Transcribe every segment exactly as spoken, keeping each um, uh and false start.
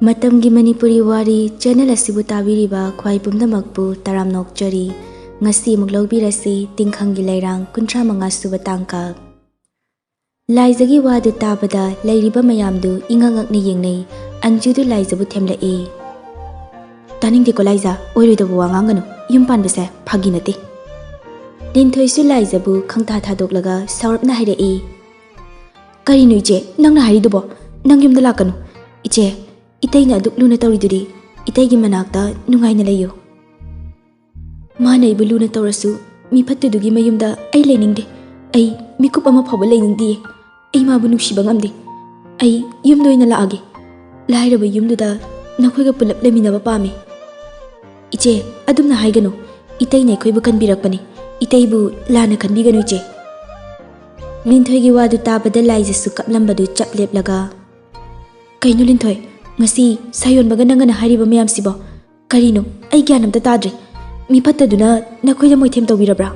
ꯃꯇꯝꯒꯤ ꯃꯅꯤꯄꯨꯔꯤ ꯋꯥꯔꯤ ꯆꯦꯅꯦꯜ ꯑꯁꯤꯕꯨ ꯇꯥꯕꯤꯔꯤꯕ ꯈ꯭ꯋꯥꯏ ꯄꯨꯝꯅꯃꯛꯄꯨ ꯇꯔꯥꯝꯅ ꯑꯣꯛꯆꯔꯤ꯫ ꯉꯁꯤ ꯑꯃꯨꯛ ꯂꯧꯕꯤꯔꯁꯤ ꯇꯤꯡꯈꯪꯒꯤ ꯂꯩꯔꯥꯡ ꯀꯨꯟꯊ꯭ꯔꯥ ꯃꯉꯥ ꯁꯨꯕ ꯇꯥꯡꯀꯛ꯫ ꯂꯥꯏꯖꯒꯤ ꯋꯥꯗꯨ ꯇꯥꯕꯗ ꯂꯩꯔꯤꯕ ꯃꯌꯥꯝꯗꯨ ꯏꯉꯛ ꯉꯛꯅ ꯌꯦꯡꯅꯩ꯫ ꯑꯟꯖꯨꯗꯨ ꯂꯥꯏꯖꯕꯨ ꯊꯦꯝꯂꯛꯏ꯫ "ꯇꯥꯅꯤꯡꯗꯦꯀꯣ ꯂꯥꯏꯖ, ꯑꯣꯏꯔꯣꯏꯗꯕ ꯋꯥ ꯉꯥꯡꯒꯅꯨ꯫ ꯌꯨꯝ ꯄꯥꯟꯕꯁꯦ ꯐꯥꯒꯤ ꯅꯠꯇꯦ꯫" ꯂꯤꯟꯊꯣꯏꯁꯨ ꯂꯥꯏꯖꯕꯨ ꯈꯪꯊꯥ ꯊꯥꯗꯣꯛꯂꯒ ꯁꯥꯎꯔꯞꯅ ꯍꯥꯏꯔꯛꯏ꯫ "ꯀꯔꯤꯅꯣ ꯏꯆꯦ ꯅꯪꯅ ꯍꯥꯏꯔꯤꯗꯨꯕꯣ? ꯅꯪ ꯌꯨꯝꯗ ꯂꯥꯛꯀꯅꯨ꯫ ꯏꯆꯦ, ꯏꯇꯩꯅ ꯑꯗꯨꯛ ꯂꯨꯅ ꯇꯧꯔꯤꯗꯨꯗꯤ, ꯏꯇꯩꯒꯤ ꯃꯅꯥꯛꯇ ꯅꯨꯡꯉꯥꯏꯅ ꯂꯩꯌꯨ꯫" "ꯃꯥꯅ ꯑꯩꯕꯨ ꯂꯨꯅ ꯇꯧꯔꯁꯨ, ꯃꯤ ꯐꯠꯇꯗꯨꯒꯤ ꯃꯌꯨꯝꯗ ꯑꯩ ꯂꯩꯅꯤꯡꯗꯦ꯫ ꯑꯩ ꯃꯤꯀꯨꯞ ꯑꯃ ꯐꯥꯎꯕ ꯂꯩꯅꯤꯡꯗꯤꯌꯦ꯫ ꯑꯩ ꯃꯥꯕꯨ ꯅꯨꯡꯁꯤꯕ ꯉꯝꯗꯦ꯫ ꯑꯩ ꯌꯨꯝꯗ ꯑꯣꯏꯅ ꯂꯥꯛꯑꯒꯦ꯫ ꯂꯥꯏꯔꯕ ꯌꯨꯝꯗꯨꯗ ꯅꯈꯣꯏꯒ ꯄꯨꯂꯞ ꯂꯩꯃꯤꯟꯅꯕ ꯄꯥꯝꯃꯤ꯫" "ꯏꯆꯦ, ꯑꯗꯨꯝꯅ ꯍꯥꯏꯒꯅꯨ꯫ ꯏꯇꯩꯅ ꯑꯩꯈꯣꯏꯕꯨ ꯀꯟꯕꯤꯔꯛꯄꯅꯤ꯫ ꯏꯇꯩꯕꯨ ꯂꯥꯟꯅ ꯈꯟꯕꯤꯒꯅꯨ ꯏꯆꯦ꯫" ꯂꯤꯟꯊꯣꯏꯒꯤ ꯋꯥꯗꯨ ꯇꯥꯕꯗ ꯂꯥꯏꯖꯁꯨ ꯀꯞꯂꯝꯕꯗꯨ ꯆꯞ ꯂꯦꯞꯂꯒ, "ꯀꯩꯅꯣ ꯂꯤꯟꯊꯣꯏ, ꯉꯁꯤ ꯁꯥꯌꯣꯟꯕꯒ ꯅꯪꯒꯅ ꯍꯥꯏꯔꯤꯕ ꯃꯌꯥꯝꯁꯤꯕꯣ? ꯀꯔꯤꯅꯣ? ꯑꯩ ꯒ꯭ꯌꯥꯟ ꯑꯝꯇ ꯇꯥꯗ꯭ꯔꯦ꯫ ꯃꯤ ꯐꯠꯇꯗꯨꯅ ꯅꯈꯣꯏꯗ ꯃꯣꯏꯊꯦꯝ ꯇꯧꯕꯤꯔꯕ꯭ꯔꯥ?"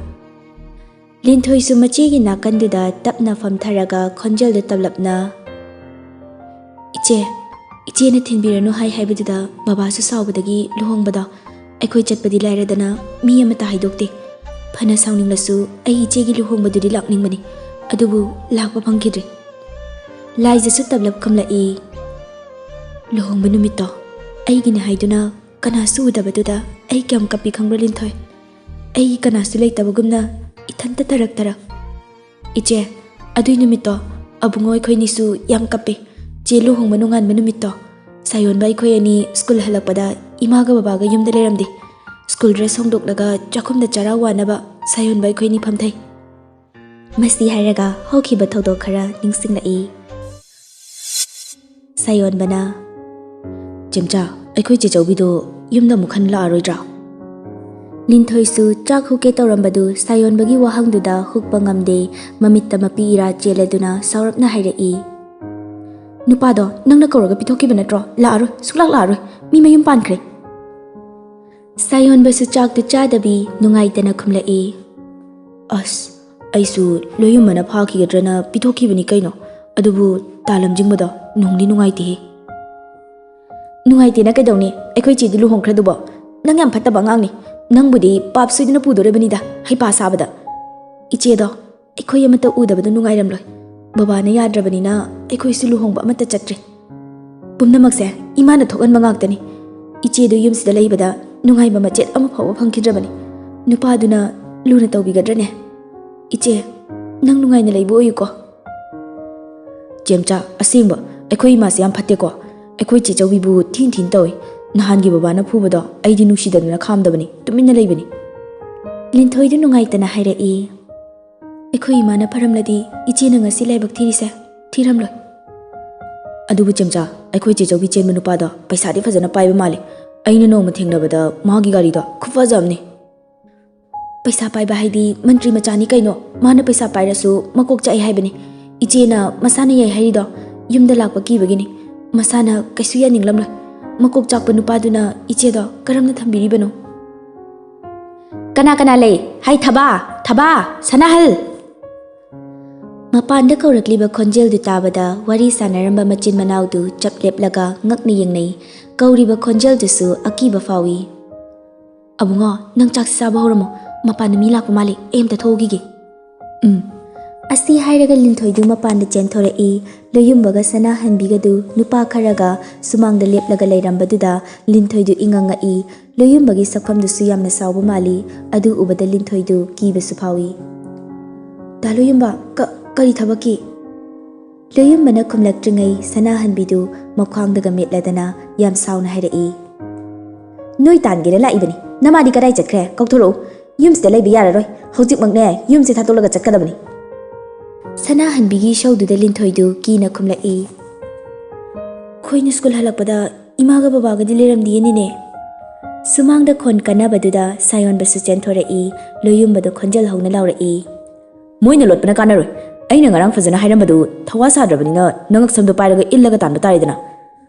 ꯂꯤꯟꯊꯣꯏꯁꯨ ꯃꯆꯦꯒꯤ ꯅꯥꯀꯟꯗꯨꯗ ꯇꯞꯅ ꯐꯝꯊꯔꯒ ꯈꯣꯟꯖꯦꯜꯗꯨ ꯇꯞꯂꯞꯅ, "ꯏꯆꯦ, ꯏꯆꯦꯅ ꯊꯤꯟꯕꯤꯔꯅꯨ ꯍꯥꯏ ꯍꯥꯏꯕꯗꯨꯗ ꯕꯕꯥꯁꯨ ꯁꯥꯎꯕꯗꯒꯤ ꯂꯨꯍꯣꯡꯕꯗꯣ ꯑꯩꯈꯣꯏ ꯆꯠꯄꯗꯤ ꯂꯥꯏꯔꯗꯅ ꯃꯤ ꯑꯃꯠꯇ ꯍꯥꯏꯗꯣꯛꯇꯦ꯫ ꯐꯅ ꯁꯥꯎꯅꯤꯡꯂꯁꯨ ꯑꯩ ꯏꯆꯦꯒꯤ ꯂꯨꯍꯣꯡꯕꯗꯨꯗꯤ ꯂꯥꯛꯅꯤꯡꯕꯅꯤ, ꯑꯗꯨꯕꯨ ꯂꯥꯛꯄ ꯐꯪꯈꯤꯗ꯭ꯔꯦ꯫" ꯂꯥꯏꯖꯁꯨ ꯇꯞꯂꯞ ꯈꯨꯝꯂꯛꯏ꯫ "ꯂꯨꯍꯣꯡꯕ ꯅꯨꯃꯤꯠꯇꯣ ꯑꯩꯒꯤꯅꯤ ꯍꯥꯏꯗꯨꯅ ꯀꯅꯥꯁꯨ ꯎꯗꯕꯗꯨꯗ ꯑꯩ ꯀꯌꯥꯝ ꯀꯞꯄꯤ ꯈꯪꯕ꯭ꯔꯥ ꯂꯤꯟꯊꯣꯏ? ꯑꯩ ꯀꯅꯥꯁꯨ ꯂꯩꯇꯕꯒꯨꯝꯅ ꯏꯊꯟꯇ ꯇꯔꯛ ꯇꯔꯛ꯫ ꯏꯆꯦ, ꯑꯗꯨꯏ ꯅꯨꯃꯤꯠꯇꯣ ꯑꯕꯨꯡꯉꯣ ꯑꯩꯈꯣꯏꯅꯤꯁꯨ ꯌꯥꯝ ꯀꯞꯄꯦ꯫ ꯆꯦ ꯂꯨꯍꯣꯡꯕ ꯅꯣꯡꯉꯥꯟꯕ ꯅꯨꯃꯤꯠꯇꯣ ꯁꯥꯌꯣꯟꯕ ꯑꯩꯈꯣꯏ ꯑꯅꯤ ꯁ꯭ꯀꯨꯜ ꯍꯜꯂꯛꯄꯗ ꯏꯃꯥꯒ ꯕꯕꯥꯒ ꯌꯨꯝꯗ ꯂꯩꯔꯝꯗꯦ꯫ ꯁ꯭ꯀꯨꯜ ꯗ꯭ꯔꯦꯁ ꯍꯣꯡꯗꯣꯛꯂꯒ ꯆꯥꯛꯈꯨꯝꯗ ꯆꯔꯥ ꯋꯥꯅꯕ ꯁꯥꯌꯣꯟꯕ ꯑꯩꯈꯣꯏꯅꯤ ꯐꯝꯊꯩ꯫" ꯃꯁꯤ ꯍꯥꯏꯔꯒ ꯍꯧꯈꯤꯕ ꯊꯧꯗꯣꯛ ꯈꯔ ꯅꯤꯡꯁꯤꯡꯂꯛꯏ꯫ ꯁꯥꯌꯣꯟꯕꯅ, "ꯆꯦꯝꯆꯥ, ꯑꯩꯈꯣꯏ ꯆꯦꯆꯧꯕꯤꯗꯣ ꯌꯨꯝꯗ ꯑꯃꯨꯛ ꯍꯟꯅ ꯂꯥꯛꯑꯔꯣꯏꯗ꯭ꯔꯥ?" ꯂꯤꯟꯊꯣꯏꯁꯨ ꯆꯥꯛ ꯍꯨꯛꯀꯦ ꯇꯧꯔꯝꯕꯗꯨ ꯁꯥꯌꯣꯟꯕꯒꯤ ꯋꯥꯍꯪꯗꯨꯗ ꯍꯨꯛꯄ ꯉꯝꯗꯦ, ꯃꯃꯤꯠꯇ ꯃꯄꯤ ꯏꯔꯥ ꯆꯦꯜꯂꯗꯨꯅ ꯁꯥꯎꯔꯞꯅ ꯍꯥꯏꯔꯛꯏ꯫ "ꯅꯨꯄꯥꯗꯣ ꯅꯪꯅ ꯀꯧꯔꯒ ꯄꯤꯊꯣꯛꯈꯤꯕ ꯅꯠꯇ꯭ꯔꯣ? ꯂꯥꯛꯑꯔꯣꯏ, ꯁꯨꯛꯂꯥꯛ ꯂꯥꯛꯑꯔꯣꯏ꯫ ꯃꯤ ꯃꯌꯨꯝ ꯄꯥꯟꯈ꯭ꯔꯦ꯫" ꯁꯥꯌꯣꯟꯕꯁꯨ ꯆꯥꯛꯇꯨ ꯆꯥꯗꯕꯤ ꯅꯨꯡꯉꯥꯏꯇꯅ ꯈꯨꯝꯂꯛꯏ꯫ "ꯑꯁ, ꯑꯩꯁꯨ ꯂꯣꯌꯨꯝꯕꯅ ꯐꯥꯈꯤꯒꯗ꯭ꯔꯅ ꯄꯤꯊꯣꯛꯈꯤꯕꯅꯤ ꯀꯩꯅꯣ꯫ ꯑꯗꯨꯕꯨ ꯇꯥ ꯂꯝꯖꯤꯡꯕꯗꯣ ꯅꯨꯡꯗꯤ ꯅꯨꯡꯉꯥꯏꯇꯦꯍꯦ꯫" ꯅꯨꯡꯉꯥꯏꯇꯦꯅ ꯀꯩꯗꯧꯅꯤ? ꯑꯩꯈꯣꯏ ꯆꯦꯗꯤ ꯂꯨꯍꯣꯡꯈ꯭ꯔꯗꯨꯕꯣ꯫ ꯅꯪ ꯌꯥꯝ ꯐꯠꯇꯕ ꯑꯉꯥꯡꯅꯤ꯫ ꯅꯪꯕꯨꯗꯤ ꯄꯥꯞ ꯁꯣꯏꯗꯅ ꯄꯨꯗꯣꯔꯕꯅꯤꯗ, ꯍꯩꯄꯥ ꯁꯥꯕꯗ꯫ ꯏꯆꯦꯗꯣ ꯑꯩꯈꯣꯏ ꯑꯃꯠꯇ ꯎꯗꯕꯗꯣ ꯅꯨꯡꯉꯥꯏꯔꯝꯂꯣꯏ꯫ ꯕꯕꯥꯅ ꯌꯥꯗ꯭ꯔꯕꯅꯤꯅ ꯑꯩꯈꯣꯏꯁꯨ ꯂꯨꯍꯣꯡꯕ ꯑꯃꯠꯇ ꯆꯠꯇ꯭ꯔꯦ꯫ ꯄꯨꯝꯅꯃꯛꯁꯦ ꯏꯃꯥꯅ ꯊꯣꯛꯍꯟꯕ ꯉꯥꯛꯇꯅꯤ꯫ ꯏꯆꯦꯗꯨ ꯌꯨꯝꯁꯤꯗ ꯂꯩꯕꯗ ꯅꯨꯡꯉꯥꯏꯕ ꯃꯆꯦꯠ ꯑꯃ ꯐꯥꯎꯕ ꯐꯪꯈꯤꯗ꯭ꯔꯕꯅꯤ꯫ ꯅꯨꯄꯥꯗꯨꯅ ꯂꯨꯅ ꯇꯧꯕꯤꯒꯗ꯭ꯔꯅꯦ? ꯏꯆꯦ, ꯅꯪ ꯅꯨꯡꯉꯥꯏꯅ ꯂꯩꯕ ꯑꯣꯏꯌꯨꯀꯣ꯫ ꯆꯦꯝꯆꯥ, ꯑꯁꯦꯡꯕ, ꯑꯩꯈꯣꯏ ꯏꯃꯥꯁꯦ ꯌꯥꯝ ꯐꯠꯇꯦꯀꯣ꯫ ꯑꯩꯈꯣꯏ ꯆꯦ ꯆꯧꯕꯤꯕꯨ ꯊꯤꯟ ꯊꯤꯟ ꯇꯧꯏ꯫ ꯅꯍꯥꯟꯒꯤ ꯕꯕꯥꯅ ꯐꯨꯕꯗꯣ ꯑꯩꯗꯤ ꯅꯨꯡꯁꯤꯗꯗꯅ ꯈꯥꯝꯗꯕꯅꯤ, ꯇꯨꯃꯤꯟꯅ ꯂꯩꯕꯅꯤ꯫ ꯂꯤꯟꯊꯣꯏꯗꯨ ꯅꯨꯡꯉꯥꯏꯇꯅ ꯍꯥꯏꯔꯛꯏ, "ꯑꯩꯈꯣꯏ ꯏꯃꯥꯅ ꯐꯔꯝꯂꯗꯤ ꯏꯆꯦꯅ ꯉꯁꯤ ꯂꯥꯏꯕꯛ ꯊꯤꯔꯤꯁꯦ ꯊꯤꯔꯝꯂꯣꯏ꯫" ꯑꯗꯨꯕꯨ ꯆꯦꯝꯆꯥ, ꯑꯩꯈꯣꯏ ꯆꯦ ꯆꯧꯕꯤ ꯆꯦꯟꯕ ꯅꯨꯄꯥꯗꯣ ꯄꯩꯁꯥꯗꯤ ꯐꯖꯅ ꯄꯥꯏꯕ ꯃꯥꯜꯂꯤ꯫ ꯑꯩꯅ ꯅꯣꯡꯃ ꯊꯦꯡꯅꯕꯗ ꯃꯥꯒꯤ ꯒꯥꯔꯤꯗꯣ ꯈꯨꯐꯖ ꯑꯃꯅꯤ꯫ ꯄꯩꯁꯥ ꯄꯥꯏꯕ ꯍꯥꯏꯗꯤ ꯃꯟꯇ꯭ꯔꯤ ꯃꯆꯥꯅꯤ ꯀꯩꯅꯣ꯫ ꯃꯥꯅ ꯄꯩꯁꯥ ꯄꯥꯏꯔꯁꯨ ꯃꯀꯣꯛ ꯆꯥꯛꯏ ꯍꯥꯏꯕꯅꯤ꯫ ꯏꯆꯦꯅ ꯃꯁꯥꯅ ꯌꯥꯏ ꯍꯥꯏꯔꯤꯗꯣ ꯌꯨꯝꯗ ꯂꯥꯛꯄ ꯀꯤꯕꯒꯤꯅꯤ꯫ ꯃꯁꯥꯅ ꯀꯩꯁꯨ ꯌꯥꯅꯤꯡꯂꯝꯂꯣꯏ꯫ ꯃꯀꯣꯛ ꯆꯥꯛꯄ ꯅꯨꯄꯥꯗꯨꯅ ꯏꯆꯦꯗꯣ ꯀꯔꯝꯅ ꯊꯝꯕꯤꯔꯤꯕꯅꯣ? "ꯀꯅꯥ ꯀꯅꯥ ꯂꯩ? ꯍꯩ ꯊꯕꯥ, ꯊꯕꯥ, ꯁꯅꯥꯍꯜ!" ꯃꯄꯥꯟꯗ ꯀꯧꯔꯛꯂꯤꯕ ꯈꯣꯟꯖꯦꯜꯗꯨ ꯇꯥꯕꯗ ꯋꯥꯔꯤ ꯁꯥꯟꯅꯔꯝꯕ ꯃꯆꯤꯟ ꯃꯅꯥꯎꯗꯨ ꯆꯞ ꯂꯦꯞꯂꯒ ꯉꯛꯅ ꯌꯦꯡꯅꯩ꯫ ꯀꯧꯔꯤꯕ ꯈꯣꯟꯖꯦꯜꯗꯨꯁꯨ ꯑꯀꯤꯕ ꯐꯥꯎꯏ꯫ "ꯑꯕꯨꯡꯉꯣ, ꯅꯪ ꯆꯥꯛꯁꯤ ꯆꯥꯕ ꯍꯧꯔꯝꯃꯣ꯫ ꯃꯄꯥꯟꯗ ꯃꯤ ꯂꯥꯛꯄ ꯃꯥꯜꯂꯤ, ꯑꯩ ꯑꯝꯇ ꯊꯣꯛꯎꯈꯤꯒꯦ꯫" "ꯎꯝ꯫" ꯑꯁꯤ ꯍꯥꯏꯔꯒ ꯂꯤꯟꯊꯣꯏꯗꯨ ꯃꯄꯥꯟꯗ ꯆꯦꯟꯊꯣꯔꯛꯏ꯫ ꯂꯣꯌꯨꯝꯕꯒ ꯁꯅꯥꯍꯟꯕꯤꯒꯗꯨ ꯅꯨꯄꯥ ꯈꯔꯒ ꯁꯨꯃꯥꯡꯗ ꯂꯦꯞꯂꯒ ꯂꯩꯔꯝꯕꯗꯨꯗ ꯂꯤꯟꯊꯣꯏꯗꯨ ꯏꯉꯛ ꯉꯛꯏ꯫ ꯂꯣꯌꯨꯝꯕꯒꯤ ꯁꯛꯐꯝꯗꯨꯁꯨ ꯌꯥꯝꯅ ꯁꯥꯎꯕ ꯃꯥꯜꯂꯤ꯫ ꯑꯗꯨ ꯎꯕꯗ ꯂꯤꯟꯊꯣꯏꯗꯨ ꯀꯤꯕꯁꯨ ꯐꯥꯎꯏ꯫ "ꯗꯥ ꯂꯣꯌꯨꯝꯕ, ꯀ-, ꯀꯔꯤ ꯊꯕꯛꯀꯤ?" ꯂꯣꯌꯨꯝꯕꯅ ꯈꯨꯝꯂꯛꯇ꯭ꯔꯤꯉꯩ ꯁꯅꯥꯍꯟꯕꯤꯗꯨ ꯃꯈ꯭ꯋꯥꯡꯗꯒ ꯃꯦꯠꯂꯗꯅ ꯌꯥꯝ ꯁꯥꯎꯅ ꯍꯥꯏꯔꯛꯏ꯫ "ꯅꯣꯏ ꯇꯥꯟꯒꯦꯅ ꯂꯥꯛꯏꯕꯅꯤ꯫ ꯅꯃꯥꯗꯤ ꯀꯗꯥꯏ ꯆꯠꯈ꯭ꯔꯦ? ꯀꯧꯊꯣꯔꯛꯎ꯫ ꯌꯨꯝꯁꯤꯗ ꯂꯩꯕ ꯌꯥꯔꯔꯣꯏ꯫ ꯍꯧꯖꯤꯛꯃꯛꯅꯦ ꯌꯨꯝꯁꯦ ꯊꯥꯗꯣꯛꯂꯒ ꯆꯠꯀꯗꯕꯅꯤ꯫" ꯁꯅꯥꯍꯟꯕꯤꯒꯤ ꯏꯁꯧꯗꯨꯗ ꯂꯤꯟꯊꯣꯏꯗꯨ ꯀꯤꯅ ꯈꯨꯝꯂꯛꯏ꯫ "ꯑꯩꯈꯣꯏꯅ ꯁ꯭ꯀꯨꯜ ꯍꯜꯂꯛꯄꯗ ꯏꯃꯥꯒ ꯕꯕꯥꯒꯗꯤ ꯂꯩꯔꯝꯗꯦꯅꯦ꯫" ꯁꯨꯃꯥꯡꯗ ꯈꯣꯟ ꯀꯟꯅꯕꯗꯨꯗ ꯁꯥꯌꯣꯟꯕꯁꯨ ꯆꯦꯟꯊꯣꯔꯛꯏ꯫ ꯂꯣꯌꯨꯝꯕꯗꯣ ꯈꯣꯟꯖꯦꯜ ꯍꯧꯅ ꯂꯥꯎꯔꯛꯏ꯫ "ꯃꯣꯏꯅ ꯂꯣꯠꯄꯅ ꯀꯥꯟꯅꯔꯣꯏ꯫ ꯑꯩꯅ ꯉꯔꯥꯡ ꯐꯖꯅ ꯍꯥꯏꯔꯝꯕꯗꯨ ꯊꯋꯥ ꯁꯥꯗ꯭ꯔꯕꯅꯤꯅ ꯅꯉꯛꯁꯝꯗꯣ ꯄꯥꯏꯔꯒ ꯏꯜꯂꯒ ꯇꯥꯟꯕ ꯇꯥꯔꯦꯗꯅ꯫"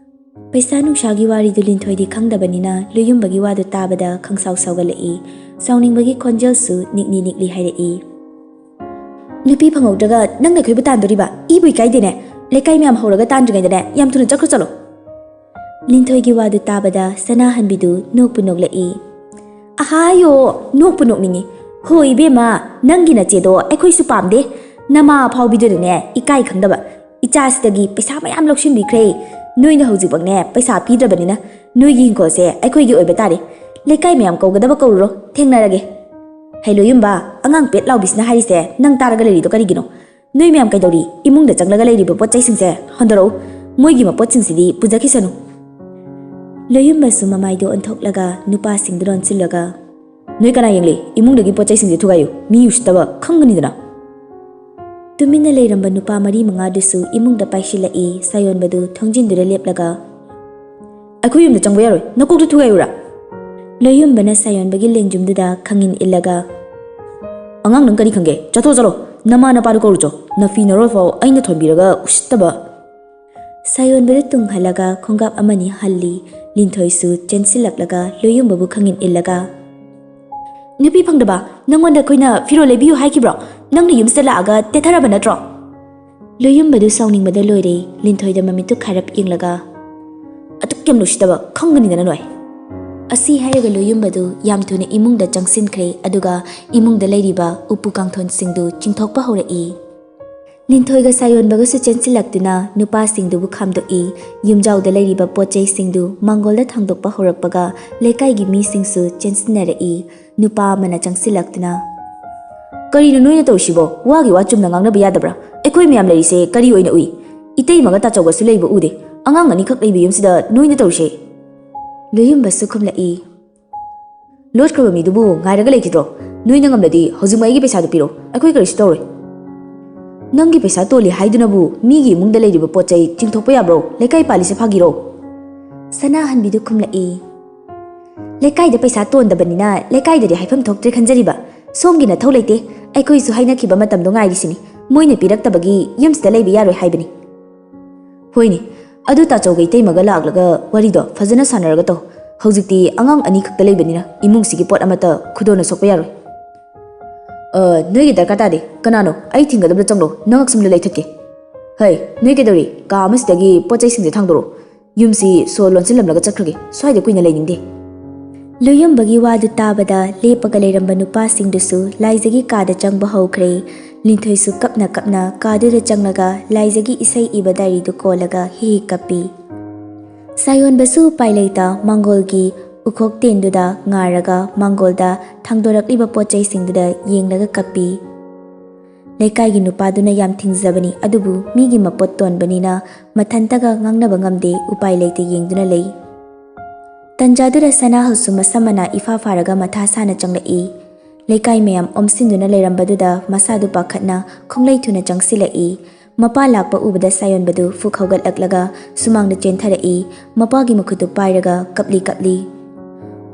ꯄꯩꯁꯥ ꯅꯨꯡꯁꯥꯒꯤ ꯋꯥꯔꯤꯗꯨ ꯂꯤꯟꯊꯣꯏꯗꯤ ꯈꯪꯗꯕꯅꯤꯅ ꯂꯣꯌꯨꯝꯕꯒꯤ ꯋꯥꯗꯨ ꯇꯥꯕꯗ ꯈꯪꯁꯥꯎ ꯁꯥꯎꯒꯠꯂꯛꯏ꯫ ꯁꯥꯎꯅꯤꯡꯕꯒꯤ ꯈꯣꯟꯖꯦꯜꯁꯨ ꯅꯤꯛꯂꯤ ꯅꯤꯛꯂꯤ ꯍꯥꯏꯔꯛꯏ꯫ "ꯅꯨꯄꯤ ꯐꯪꯍꯧꯗ꯭ꯔꯒ ꯅꯪꯅ ꯑꯩꯈꯣꯏꯕꯨ ꯇꯥꯟꯗꯣꯔꯤꯕ? ꯏꯕꯨ ꯏꯀꯥꯏꯗꯦꯅꯦ꯫ ꯂꯩꯀꯥꯏ ꯃꯌꯥꯝ ꯍꯧꯔꯒ ꯇꯥꯟꯗ꯭ꯔꯤꯉꯩꯗꯅꯦ ꯌꯥꯝ ꯊꯨꯅ ꯆꯠꯈ꯭ꯔꯣ ꯆꯠꯂꯣ꯫" ꯂꯤꯟꯊꯣꯏꯒꯤ ꯋꯥꯗꯨ ꯇꯥꯕꯗ ꯁꯅꯥꯍꯟꯕꯤꯗꯨ ꯅꯣꯛꯄꯨ ꯅꯣꯛꯂꯛꯏ꯫ ꯑꯍꯥꯌꯣ, ꯅꯣꯛꯄꯨ ꯅꯣꯛꯅꯤꯡꯉꯤ꯫ ꯍꯣꯏ ꯏꯕꯦꯝꯃ, ꯅꯪꯒꯤ ꯅꯆꯦꯗꯣ ꯑꯩꯈꯣꯏꯁꯨ ꯄꯥꯝꯗꯦ꯫ ꯅꯃꯥ ꯑꯐꯥꯎꯕꯤꯗꯨꯅꯅꯦ ꯏꯀꯥꯏ ꯈꯪꯗꯕ꯫ ꯏꯆꯥꯁꯤꯗꯒꯤ ꯄꯩꯁꯥ ꯃꯌꯥꯝ ꯂꯧꯁꯤꯟꯕꯤꯈ꯭ꯔꯦ꯫ ꯅꯣꯏꯅ ꯍꯧꯖꯤꯛꯃꯛꯅꯦ ꯄꯩꯁꯥ ꯄꯤꯗ꯭ꯔꯕꯅꯤꯅ ꯅꯣꯏꯒꯤ ꯍꯤꯡꯈꯣꯜꯁꯦ ꯑꯩꯈꯣꯏꯒꯤ ꯑꯣꯏꯕ ꯇꯥꯔꯦ꯫ ꯂꯩꯀꯥꯏ ꯃꯌꯥꯝ ꯀꯧꯒꯗꯕ ꯀꯧꯔꯨꯔꯣ, ꯊꯦꯡꯅꯔꯒꯦ꯫ ꯍꯩ ꯂꯣꯏꯌꯨꯝꯕ, ꯑꯉꯥꯡ ꯄꯦꯠ ꯂꯥꯎꯕꯤꯁꯤꯅ ꯍꯥꯏꯔꯤꯁꯦ ꯅꯪ ꯇꯥꯔꯒ ꯂꯩꯔꯤꯗꯣ ꯀꯔꯤꯒꯤꯅꯣ? ꯅꯣꯏ ꯃꯌꯥꯝ ꯀꯩꯗꯧꯔꯤ? ꯏꯃꯨꯡꯗ ꯆꯪꯂꯒ ꯂꯩꯔꯤꯕ ꯄꯣꯠ ꯆꯩꯁꯤꯡꯁꯦ ꯍꯟꯗꯣꯔꯛꯎ꯫ ꯃꯣꯏꯒꯤ ꯃꯄꯣꯠꯁꯤꯡꯁꯤꯗꯤ ꯄꯨꯖꯈꯤꯁꯅꯨ꯫ ꯂꯣꯏꯌꯨꯝꯕꯁꯨ ꯃꯃꯥꯏꯗꯨ ꯑꯣꯟꯊꯣꯛꯂꯒ ꯅꯨꯄꯥꯁꯤꯡꯗꯨ ꯂꯣꯟꯁꯤꯜꯂꯒ, "ꯅꯣꯏ ꯀꯅꯥ ꯌꯦꯡꯂꯤ? ꯏꯃꯨꯡꯗꯒꯤ ꯄꯣꯠ ꯆꯩꯁꯤꯡꯁꯦ ꯊꯨꯒꯥꯏꯌꯨ, ꯃꯤ ꯎꯁꯤꯠꯇꯕ ꯈꯪꯒꯅꯤꯗꯅ!" ꯇꯨꯃꯤꯟꯅ ꯂꯩꯔꯝꯕ ꯅꯨꯄꯥ ꯃꯔꯤ ꯃꯉꯥꯗꯨꯁꯨ ꯏꯃꯨꯡꯗ ꯄꯥꯏꯁꯤꯜꯂꯛꯏ꯫ ꯁꯥꯌꯣꯟꯕꯗꯨ ꯊꯣꯡꯖꯤꯟꯗꯨꯗ ꯂꯦꯞꯂꯒ, "ꯑꯩꯈꯣꯏ ꯌꯨꯝꯗ ꯆꯪꯕ ꯌꯥꯔꯣꯏ, ꯅꯀꯣꯛꯇ ꯊꯨꯒꯥꯏꯌꯨꯔꯥ?" ꯂꯣꯏꯌꯨꯝꯕꯅ ꯁꯥꯌꯣꯟꯕꯒꯤ ꯂꯦꯡꯖꯨꯝꯗꯨꯗ ꯈꯪꯏꯟ ꯏꯜꯂꯒ, "ꯑꯉꯥꯡ, ꯅꯪ ꯀꯔꯤ ꯈꯪꯒꯦ? ꯆꯠꯊꯣꯛ ꯆꯠꯂꯣ, ꯅꯃꯥ ꯅꯄꯥꯗꯨ ꯀꯧꯔꯨꯆꯣ, ꯅꯐꯤ ꯅꯔꯣꯜ ꯐꯥꯎ ꯑꯩꯅ ꯊꯣꯟꯕꯤꯔꯒ ꯎꯁꯤꯠꯇꯕ!" ꯁꯥꯌꯣꯟꯕꯗꯨ ꯇꯨꯡꯍꯜꯂꯒ ꯈꯣꯡꯀꯥꯞ ꯑꯃꯅꯤ ꯍꯜꯂꯤ꯫ ꯂꯤꯟꯊꯣꯏꯁꯨ ꯆꯦꯟꯁꯤꯜꯂꯛꯂꯒ ꯂꯣꯏꯌꯨꯝꯕꯕꯨ ꯈꯪꯏꯟ ꯏꯜꯂꯒ, "ꯅꯨꯄꯤ ꯐꯪꯗꯕ, ꯅꯪꯉꯣꯟꯗ ꯑꯩꯈꯣꯏꯅ ꯐꯤꯔꯣꯜ ꯂꯩꯕꯤꯌꯨ ꯍꯥꯏꯈꯤꯕ꯭ꯔꯣ? ꯅꯪꯅ ꯌꯨꯝꯁꯤꯗ ꯂꯥꯛꯑꯒ ꯇꯦꯊꯔꯕ ꯅꯠꯇ꯭ꯔꯣ?" ꯂꯣꯏꯌꯨꯝꯕꯗꯨ ꯁꯥꯎꯅꯤꯡꯕꯗ ꯂꯣꯏꯔꯦ꯫ ꯂꯤꯟꯊꯣꯏꯗ ꯃꯃꯤꯠꯇꯨ ꯈꯥꯔꯞ ꯌꯦꯡꯂꯒ, "ꯑꯗꯨꯛ ꯌꯥꯝ ꯅꯨꯡꯁꯤꯗꯕ ꯈꯪꯒꯅꯤꯗꯅ ꯅꯣꯏ!" ꯑꯁꯤ ꯍꯥꯏꯔꯒ ꯂꯣꯏꯌꯨꯝꯕꯗꯨ ꯌꯥꯝ ꯊꯨꯅ ꯏꯃꯨꯡꯗ ꯆꯪꯁꯤꯟꯈ꯭ꯔꯦ, ꯑꯗꯨꯒ ꯏꯃꯨꯡꯗ ꯂꯩꯔꯤꯕ ꯎꯄꯨ ꯀꯥꯡꯊꯣꯟꯁꯤꯡꯗꯨ ꯆꯤꯡꯊꯣꯛꯄ ꯍꯧꯔꯛꯏ꯫ ꯂꯤꯟꯊꯣꯏꯒ ꯁꯥꯌꯣꯟꯕꯒꯁꯨ ꯆꯦꯟꯁꯤꯜꯂꯛꯇꯨꯅ ꯅꯨꯄꯥꯁꯤꯡꯗꯨꯕꯨ ꯈꯥꯝꯗꯣꯛꯏ꯫ ꯌꯨꯝꯖꯥꯎꯗ ꯂꯩꯔꯤꯕ ꯄꯣꯠ ꯆꯩꯁꯤꯡꯗꯨ ꯃꯥꯡꯒꯣꯜꯗ ꯊꯥꯡꯗꯣꯛꯄ ꯍꯧꯔꯛꯄꯒ ꯂꯩꯀꯥꯏꯒꯤ ꯃꯤꯁꯤꯡꯁꯨ ꯆꯦꯟꯁꯤꯟꯅꯔꯛꯏ꯫ ꯅꯨꯄꯥ ꯑꯃꯅ ꯆꯪꯁꯤꯜꯂꯛꯇꯨꯅ, "ꯀꯔꯤꯅꯣ ꯅꯣꯏꯅ ꯇꯧꯔꯤꯁꯤꯕꯣ? ꯋꯥꯒꯤ ꯋꯥ ꯆꯨꯝꯅ ꯉꯥꯡꯅꯕ ꯌꯥꯗꯕ꯭ꯔꯥ? ꯑꯩꯈꯣꯏ ꯃꯌꯥꯝ ꯂꯩꯔꯤꯁꯦ ꯀꯔꯤ ꯑꯣꯏꯅ ꯎꯏ? ꯏꯇꯩꯃꯒ ꯇꯥꯆꯧꯒꯁꯨ ꯂꯩꯕ ꯎꯗꯦ꯫ ꯑꯉꯥꯡ ꯑꯅꯤꯈꯛ ꯂꯩꯕ ꯌꯨꯝꯁꯤꯗ ꯅꯣꯏꯅ ꯇꯧꯔꯤꯁꯦ?" ꯂꯣꯏꯌꯨꯝꯕꯁꯨ ꯈꯨꯝꯂꯛꯏ꯫ "ꯂꯣꯠꯈ꯭ꯔꯕ ꯃꯤꯗꯨꯕꯨ ꯉꯥꯏꯔꯒ ꯂꯩꯈꯤꯗ꯭ꯔꯣ? ꯅꯣꯏꯅ ꯉꯝꯂꯗꯤ ꯍꯧꯖꯤꯛꯃꯛ ꯑꯩꯒꯤ ꯄꯩꯁꯥꯗꯨ ꯄꯤꯔꯣ, ꯑꯩꯈꯣꯏ ꯀꯔꯤꯁꯨ ꯇꯧꯔꯣꯏ꯫" "ꯅꯪꯒꯤ ꯄꯩꯁꯥ ꯇꯣꯜꯂꯤ ꯍꯥꯏꯗꯨꯅꯕꯨ ꯃꯤꯒꯤ ꯏꯃꯨꯡꯗ ꯂꯩꯔꯤꯕ ꯄꯣꯠ ꯆꯩ ꯆꯤꯡꯊꯣꯛꯄ ꯌꯥꯕ꯭ꯔꯣ? ꯂꯩꯀꯥꯏ ꯄꯥꯜꯂꯤꯁꯦ ꯐꯥꯒꯤꯔꯣ?" ꯁꯅꯥꯍꯟꯕꯤꯗꯨ ꯈꯨꯝꯂꯛꯏ꯫ "ꯂꯩꯀꯥꯏꯗ ꯄꯩꯁꯥ ꯇꯣꯟꯗꯕꯅꯤꯅ ꯂꯩꯀꯥꯏꯗꯗꯤ ꯍꯥꯏꯐꯝ ꯊꯣꯛꯇ꯭ꯔꯦ ꯈꯟꯖꯔꯤꯕ꯫ ꯁꯣꯝꯒꯤ ꯅꯊꯧ ꯂꯩꯇꯦ, ꯑꯩꯈꯣꯏꯁꯨ ꯍꯥꯏꯅꯈꯤꯕ ꯃꯇꯝꯗꯣ ꯉꯥꯏꯔꯤꯁꯤꯅꯤ꯫ ꯃꯣꯏꯅ ꯄꯤꯔꯛꯇꯕꯒꯤ ꯌꯨꯝꯁꯤꯗ ꯂꯩꯕ ꯌꯥꯔꯣꯏ ꯍꯥꯏꯕꯅꯤ꯫" "ꯍꯣꯏꯅꯦ, ꯑꯗꯨ ꯇꯥꯆꯧꯒ ꯏꯇꯩꯃꯒ ꯂꯥꯛꯂꯒ ꯋꯥꯔꯤꯗꯣ ꯐꯖꯅ ꯁꯥꯟꯅꯔꯒ ꯇꯧ꯫ ꯍꯧꯖꯤꯛꯇꯤ ꯑꯉꯥꯡ ꯑꯅꯤꯈꯛꯇ ꯂꯩꯕꯅꯤꯅ ꯏꯃꯨꯡꯁꯤꯒꯤ ꯄꯣꯠ ꯑꯃꯠꯇ ꯈꯨꯗꯣꯟꯅ ꯁꯣꯛꯄ ꯌꯥꯔꯣꯏ꯫" "ꯑ, ꯅꯣꯏꯒꯤ ꯗꯔꯀꯥꯔ ꯇꯥꯗꯦ꯫ ꯀꯅꯥꯅꯣ? ꯑꯩ ꯊꯤꯡꯒꯗꯕꯗ ꯆꯪꯂꯣ, ꯅꯉꯛ ꯁꯝꯗ ꯂꯩꯊꯠꯀꯦ꯫ ꯍꯩ, ꯅꯣꯏ ꯀꯩꯗꯧꯔꯤ? ꯀꯥ ꯑꯃꯁꯤꯗꯒꯤ ꯄꯣꯠ ꯆꯩꯁꯤꯡꯁꯦ ꯊꯥꯡꯗꯣꯔꯛꯑꯣ꯫ ꯌꯨꯝꯁꯤ ꯁꯣ ꯂꯣꯟꯁꯤꯜꯂꯝꯂꯒ ꯆꯠꯈ꯭ꯔꯒꯦ꯫ ꯁ꯭ꯋꯥꯏꯗ ꯀꯨꯏꯅ ꯂꯩꯅꯤꯡꯗꯦ꯫ ꯂꯨꯌꯣꯝꯕꯒꯤ ꯋꯥꯗꯨ ꯇꯥꯕꯗ ꯂꯦꯞꯄꯒ ꯂꯩꯔꯝꯕ ꯅꯨꯄꯥꯁꯤꯡꯗꯨꯁꯨ ꯂꯥꯏꯖꯒꯤ ꯀꯥꯗ ꯆꯪꯕ ꯍꯧꯈ꯭ꯔꯦ꯫ ꯂꯤꯟꯊꯣꯏꯁꯨ ꯀꯞꯅ ꯀꯞꯅ ꯀꯥꯗꯨꯗ ꯆꯪꯂꯒ ꯂꯥꯏꯖꯒꯤ ꯏꯁꯩ ꯏꯕ ꯗꯥꯏꯔꯤꯗꯨ ꯀꯣꯜꯂꯒ ꯍꯤ ꯍꯤ ꯀꯞꯄꯤ꯫ ꯁꯥꯌꯣꯟꯕꯁꯨ ꯎꯄꯥꯏ ꯂꯩꯇ ꯃꯥꯡꯒꯣꯜꯒꯤ ꯎꯈꯣꯛ ꯇꯦꯟꯗꯨꯗ ꯉꯥꯔꯒ ꯃꯥꯡꯒꯣꯜꯗ ꯊꯥꯡꯗꯣꯔꯛꯂꯤꯕ ꯄꯣꯠ ꯆꯩꯁꯤꯡꯗꯨꯗ ꯌꯦꯡꯂꯒ ꯀꯞꯄꯤ꯫ ꯂꯩꯀꯥꯏꯒꯤ ꯅꯨꯄꯥꯗꯨꯅ ꯌꯥꯝ ꯊꯤꯡꯖꯕꯅꯤ, ꯑꯗꯨꯕꯨ ꯃꯤꯒꯤ ꯃꯄꯣꯠ ꯇꯣꯟꯕꯅꯤꯅ ꯃꯊꯟꯇꯒ ꯉꯥꯡꯅꯕ ꯉꯝꯗꯦ, ꯎꯄꯥꯏ ꯂꯩꯇ ꯌꯦꯡꯗꯨꯅ ꯂꯩ꯫ ꯇꯟꯖꯥꯗꯨꯗ ꯁꯅꯥꯍꯜꯁꯨ ꯃꯁꯝ ꯃꯅꯥ ꯏꯐꯥ ꯐꯥꯔꯒ ꯃꯊꯥ ꯁꯥꯅ ꯆꯪꯂꯛꯏ꯫ ꯂꯩꯀꯥꯏ ꯃꯌꯥꯝ ꯑꯣꯝꯁꯤꯟꯗꯨꯅ ꯂꯩꯔꯝꯕꯗꯨꯗ ꯃꯁꯥꯗꯨ ꯄꯥꯈꯠꯅ ꯈꯣꯡꯂꯩ ꯊꯨꯅ ꯆꯪꯁꯤꯜꯂꯛꯏ꯫ ꯃꯄꯥ ꯂꯥꯛꯄ ꯎꯕꯗ ꯁꯥꯌꯣꯟꯕꯗꯨ ꯐꯨꯛ ꯍꯧꯒꯠꯂꯛꯂꯒ ꯁꯨꯃꯥꯡꯗ ꯆꯦꯟꯊꯔꯛꯏ꯫ ꯃꯄꯥꯒꯤ ꯃꯈꯨꯠꯇꯨ ꯄꯥꯏꯔꯒ ꯀꯞꯂꯤ ꯀꯞꯂꯤ꯫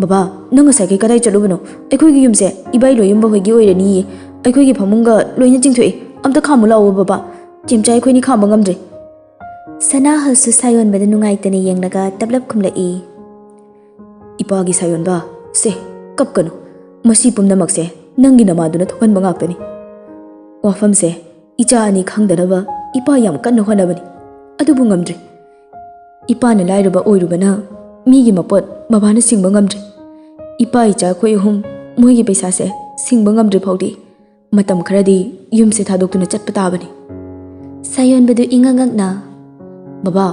"ꯕꯕꯥ, ꯅꯪ ꯉꯁꯥꯏꯈꯩ ꯀꯗꯥꯏ ꯆꯠꯂꯨꯕꯅꯣ? ꯑꯩꯈꯣꯏꯒꯤ ꯌꯨꯝꯁꯦ ꯏꯕꯥꯏ ꯂꯣꯏꯌꯨꯝꯕ ꯍꯣꯏꯒꯤ ꯑꯣꯏꯔꯅꯤꯌꯦ꯫ ꯑꯩꯈꯣꯏꯒꯤ ꯐꯃꯨꯡꯒ ꯂꯣꯏꯅ ꯆꯤꯡꯊꯣꯛꯑꯦ꯫ ꯑꯝꯇ ꯈꯥꯝꯃꯨ ꯂꯥꯛꯑꯣ ꯕꯕꯥ꯫ ꯆꯦꯝꯆꯥ ꯑꯩꯈꯣꯏꯅꯤ ꯈꯥꯝꯕ ꯉꯝꯗ꯭ꯔꯦ꯫" ꯁꯅꯥꯍꯜꯁꯨ ꯁꯥꯌꯣꯟꯕꯗ ꯅꯨꯡꯉꯥꯏꯇꯅ ꯌꯦꯡꯂꯒ ꯇꯞꯂꯞ ꯈꯨꯝꯂꯛꯏ꯫ "ꯏꯄꯥꯒꯤ ꯁꯥꯌꯣꯟꯕ, ꯁꯦ, ꯀꯞꯀꯅꯨ꯫ ꯃꯁꯤ ꯄꯨꯝꯅꯃꯛꯁꯦ ꯅꯪꯒꯤ ꯅꯃꯥꯗꯨꯅ ꯊꯣꯛꯍꯟꯕ ꯉꯥꯛꯇꯅꯤ꯫ ꯋꯥꯐꯝꯁꯦ ꯏꯆꯥ ꯑꯅꯤ ꯈꯪꯗꯅꯕ ꯏꯄꯥ ꯌꯥꯝ ꯀꯟꯅ ꯍꯣꯠꯅꯕꯅꯤ, ꯑꯗꯨꯕꯨ ꯉꯝꯗ꯭ꯔꯦ꯫ ꯏꯄꯥꯅ ꯂꯥꯏꯔꯕ ꯑꯣꯏꯔꯨꯕꯅ ꯃꯤꯒꯤ ꯃꯄꯣꯠ ꯕꯕꯥꯅ ꯁꯤꯡꯕ ꯉꯝꯗ꯭ꯔꯦ꯫ ꯏꯄꯥ ꯏꯆꯥ ꯑꯩꯈꯣꯏ ꯑꯍꯨꯝ ꯃꯣꯏꯒꯤ ꯄꯩꯁꯥꯁꯦ ꯁꯤꯡꯕ ꯉꯝꯗ꯭ꯔꯤ ꯐꯥꯎꯗꯤ ꯃꯇꯝ ꯈꯔꯗꯤ ꯌꯨꯝꯁꯦ ꯊꯥꯗꯣꯛꯇꯨꯅ ꯆꯠꯄ ꯇꯥꯕꯅꯤ꯫" ꯁꯥꯌꯣꯟꯕꯗꯨ ꯏꯉꯛ ꯉꯛꯅ, "ꯕꯕꯥ꯫"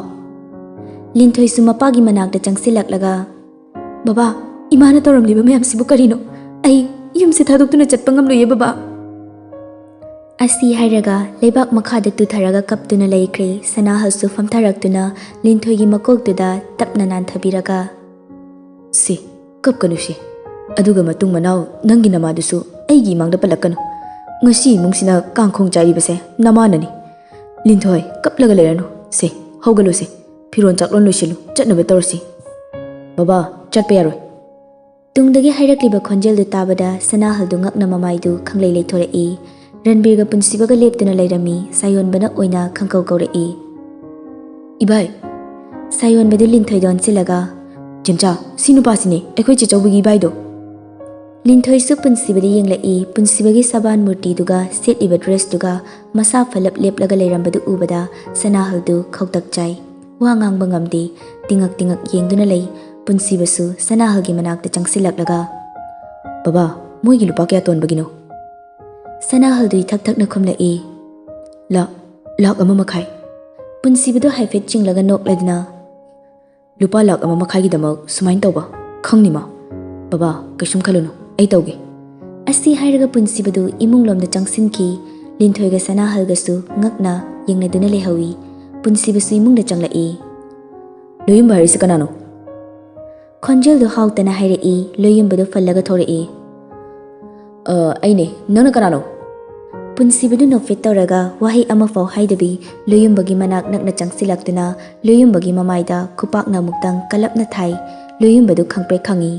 ꯂꯤꯟꯊꯣꯏꯁꯨ ꯃꯄꯥꯒꯤ ꯃꯅꯥꯛꯇ ꯆꯪꯁꯤꯜꯂꯛꯂꯒ, "ꯕꯕꯥ, ꯏꯃꯥꯅ ꯇꯧꯔꯝꯂꯤꯕ ꯃꯌꯥꯝꯁꯤꯕꯨ ꯀꯔꯤꯅꯣ? ꯑꯩ ꯌꯨꯝꯁꯦ ꯊꯥꯗꯣꯛꯇꯨꯅ ꯆꯠꯄ ꯉꯝꯂꯣꯏꯌꯦ ꯕꯕꯥ꯫" ꯑꯁꯤ ꯍꯥꯏꯔꯒ ꯂꯩꯕꯥꯛ ꯃꯈꯥꯗ ꯇꯨꯊꯔꯒ ꯀꯞꯇꯨꯅ ꯂꯩꯈ꯭ꯔꯦ꯫ ꯁꯅꯥꯍꯜꯁꯨ ꯐꯝꯊꯔꯛꯇꯨꯅ ꯂꯤꯟꯊꯣꯏꯒꯤ ꯃꯀꯣꯛꯇꯨꯗ ꯇꯞꯅ ꯅꯥꯟꯊꯕꯤꯔꯒ, "ꯁꯦ, ꯀꯞꯀꯅꯨꯁꯦ꯫ ꯑꯗꯨꯒ ꯃꯇꯨꯡ ꯃꯅꯥꯎ ꯅꯪꯒꯤ ꯅꯃꯥꯗꯨꯁꯨ ꯑꯩꯒꯤ ꯏꯃꯥꯡꯗ ꯄꯜꯂꯛꯀꯅꯨ꯫ ꯉꯁꯤ ꯏꯃꯨꯡꯁꯤꯅ ꯀꯥꯡꯈꯣꯡ ꯆꯥꯏꯔꯤꯕꯁꯦ ꯅꯃꯥꯅꯅꯤ꯫ ꯂꯤꯟꯊꯣꯏ, ꯀꯞꯂꯒ ꯂꯩꯔꯅꯨ꯫ ꯁꯦ, ꯍꯧꯒꯠꯂꯨꯁꯦ꯫ ꯐꯤꯔꯣꯜ ꯆꯥꯛꯂꯣꯟ ꯂꯣꯏꯁꯤꯜꯂꯨ, ꯆꯠꯅꯕ ꯇꯧꯔꯁꯤ꯫" "ꯕꯕꯥ, ꯆꯠꯄ ꯌꯥꯔꯣꯏ꯫" ꯇꯨꯡꯗꯒꯤ ꯍꯥꯏꯔꯛꯂꯤꯕ ꯈꯣꯟꯖꯦꯜꯗꯨ ꯇꯥꯕꯗ ꯁꯅꯥꯍꯜꯗꯨ ꯉꯛꯅ ꯃꯃꯥꯏꯗꯨ ꯈꯪꯂꯩ ꯂꯩꯊꯣꯔꯛꯏ꯫ ꯔꯟꯕꯤꯔꯒ ꯄꯨꯟꯁꯤꯕꯒ ꯂꯦꯞꯇꯨꯅ ꯂꯩꯔꯝꯃꯤ꯫ ꯁꯥꯌꯣꯟꯕꯅ ꯑꯣꯏꯅ ꯈꯪꯀꯧ ꯀꯧꯔꯛꯏ, "ꯏꯕꯥꯏ!" ꯁꯥꯌꯣꯟꯕꯗꯨ ꯂꯤꯟꯊꯣꯏꯗ ꯑꯣꯟꯁꯤꯜꯂꯒ, "ꯆꯦꯝꯆꯥ, ꯁꯤ ꯅꯨꯄꯥꯁꯤꯅꯦ ꯑꯩꯈꯣꯏ ꯆꯦꯆꯧꯕꯤꯒꯤ ꯏꯕꯥꯏꯗꯣ꯫" ꯂꯤꯟꯊꯣꯏꯁꯨ ꯄꯨꯟꯁꯤꯕꯗ ꯌꯦꯡꯂꯛꯏ꯫ ꯄꯨꯟꯁꯤꯕꯒꯤ ꯁꯕꯥꯟ ꯃꯨꯔꯇꯤꯗꯨꯒ ꯁꯦꯠꯂꯤꯕ ꯗ꯭ꯔꯦꯁꯇꯨꯒ ꯃꯁꯥ ꯐꯂꯞ ꯂꯦꯞꯂꯒ ꯂꯩꯔꯝꯕꯗꯨ ꯎꯕꯗ ꯁꯅꯥꯍꯜꯗꯨ ꯈꯧꯇꯛ ꯆꯥꯏ꯫ ꯋꯥ ꯉꯥꯡꯕ ꯉꯝꯗꯦ꯫ ꯇꯤꯉꯛ ꯇꯤꯉꯛ ꯌꯦꯡꯗꯨꯅ ꯂꯩ꯫ ꯄꯨꯟꯁꯤꯕꯁꯨ ꯁꯅꯥꯍꯜꯒꯤ ꯃꯅꯥꯛꯇ ꯆꯪꯁꯤꯜꯂꯛꯂꯒ, "ꯕꯕꯥ, ꯃꯣꯏꯒꯤ ꯂꯨꯄꯥ ꯀꯌꯥ ꯇꯣꯟꯕꯒꯤꯅꯣ?" ꯁꯅꯥꯍꯜꯗꯨ ꯏꯊꯛ ꯊꯛꯅ ꯈꯨꯝꯂꯛꯏ, "ꯂꯥꯛ, ꯂꯥꯛ ꯑꯃ ꯃꯈꯥꯏ꯫" ꯄꯨꯟꯁꯤꯕꯗꯨ ꯍꯥꯏꯐꯦꯠ ꯆꯤꯡꯂꯒ ꯅꯣꯛꯂꯗꯨꯅ, "ꯂꯨꯄꯥ ꯂꯥꯛ ꯑꯃ ꯃꯈꯥꯏꯒꯤꯗꯃꯛ ꯁꯨꯃꯥꯏꯅ ꯇꯧꯕ? ꯈꯪꯅꯤꯃ꯫ ꯕꯕꯥ, ꯀꯩꯁꯨꯝ ꯈꯜꯂꯨꯅꯨ, ꯑꯩ ꯇꯧꯒꯦ꯫" ꯑꯁꯤ ꯍꯥꯏꯔꯒ ꯄꯨꯟꯁꯤꯕꯗꯨ ꯏꯃꯨꯡꯂꯣꯝꯗ ꯆꯪꯁꯤꯟꯈꯤ꯫ ꯂꯤꯟꯊꯣꯏꯒ ꯁꯅꯥꯍꯜꯒꯁꯨ ꯉꯛꯅ ꯌꯦꯡꯅꯗꯨꯅ ꯂꯩꯍꯧꯏ꯫ ꯄꯨꯟꯁꯤꯕꯁꯨ ꯏꯃꯨꯡꯗ ꯆꯪꯂꯛꯏ꯫ "ꯂꯣꯌꯨꯝꯕ ꯍꯥꯏꯔꯤꯁꯤ ꯀꯅꯥꯅꯣ?" ꯈꯣꯟꯖꯦꯜꯗꯨ ꯍꯥꯎꯇꯅ ꯍꯥꯏꯔꯛꯏ꯫ ꯂꯣꯌꯨꯝꯕꯗꯨ ꯐꯜꯂꯒ ꯊꯣꯔꯛꯏ꯫ "ꯑ, ꯑꯩꯅꯦ꯫ ꯅꯪꯅ ꯀꯅꯥꯅꯣ?" ꯄꯨꯟꯁꯤꯕꯗꯨ ꯅꯣꯛꯐꯦꯠ ꯇꯧꯔꯒ ꯋꯥꯍꯩ ꯑꯃꯐꯥꯎ ꯍꯥꯏꯗꯕꯤ ꯂꯣꯌꯨꯝꯕꯒꯤ ꯃꯅꯥꯛ ꯅꯛꯅ ꯆꯪꯁꯤꯜꯂꯛꯇꯨꯅ ꯂꯣꯌꯨꯝꯕꯒꯤ ꯃꯃꯥꯏꯗ ꯈꯨꯄꯥꯛꯅ ꯑꯃꯨꯛꯇꯪ ꯀꯜꯂꯞꯅ ꯊꯥꯏ꯫ ꯂꯣꯌꯨꯝꯕꯗꯨ ꯈꯪꯄ꯭ꯔꯦꯛ ꯈꯪꯏ꯫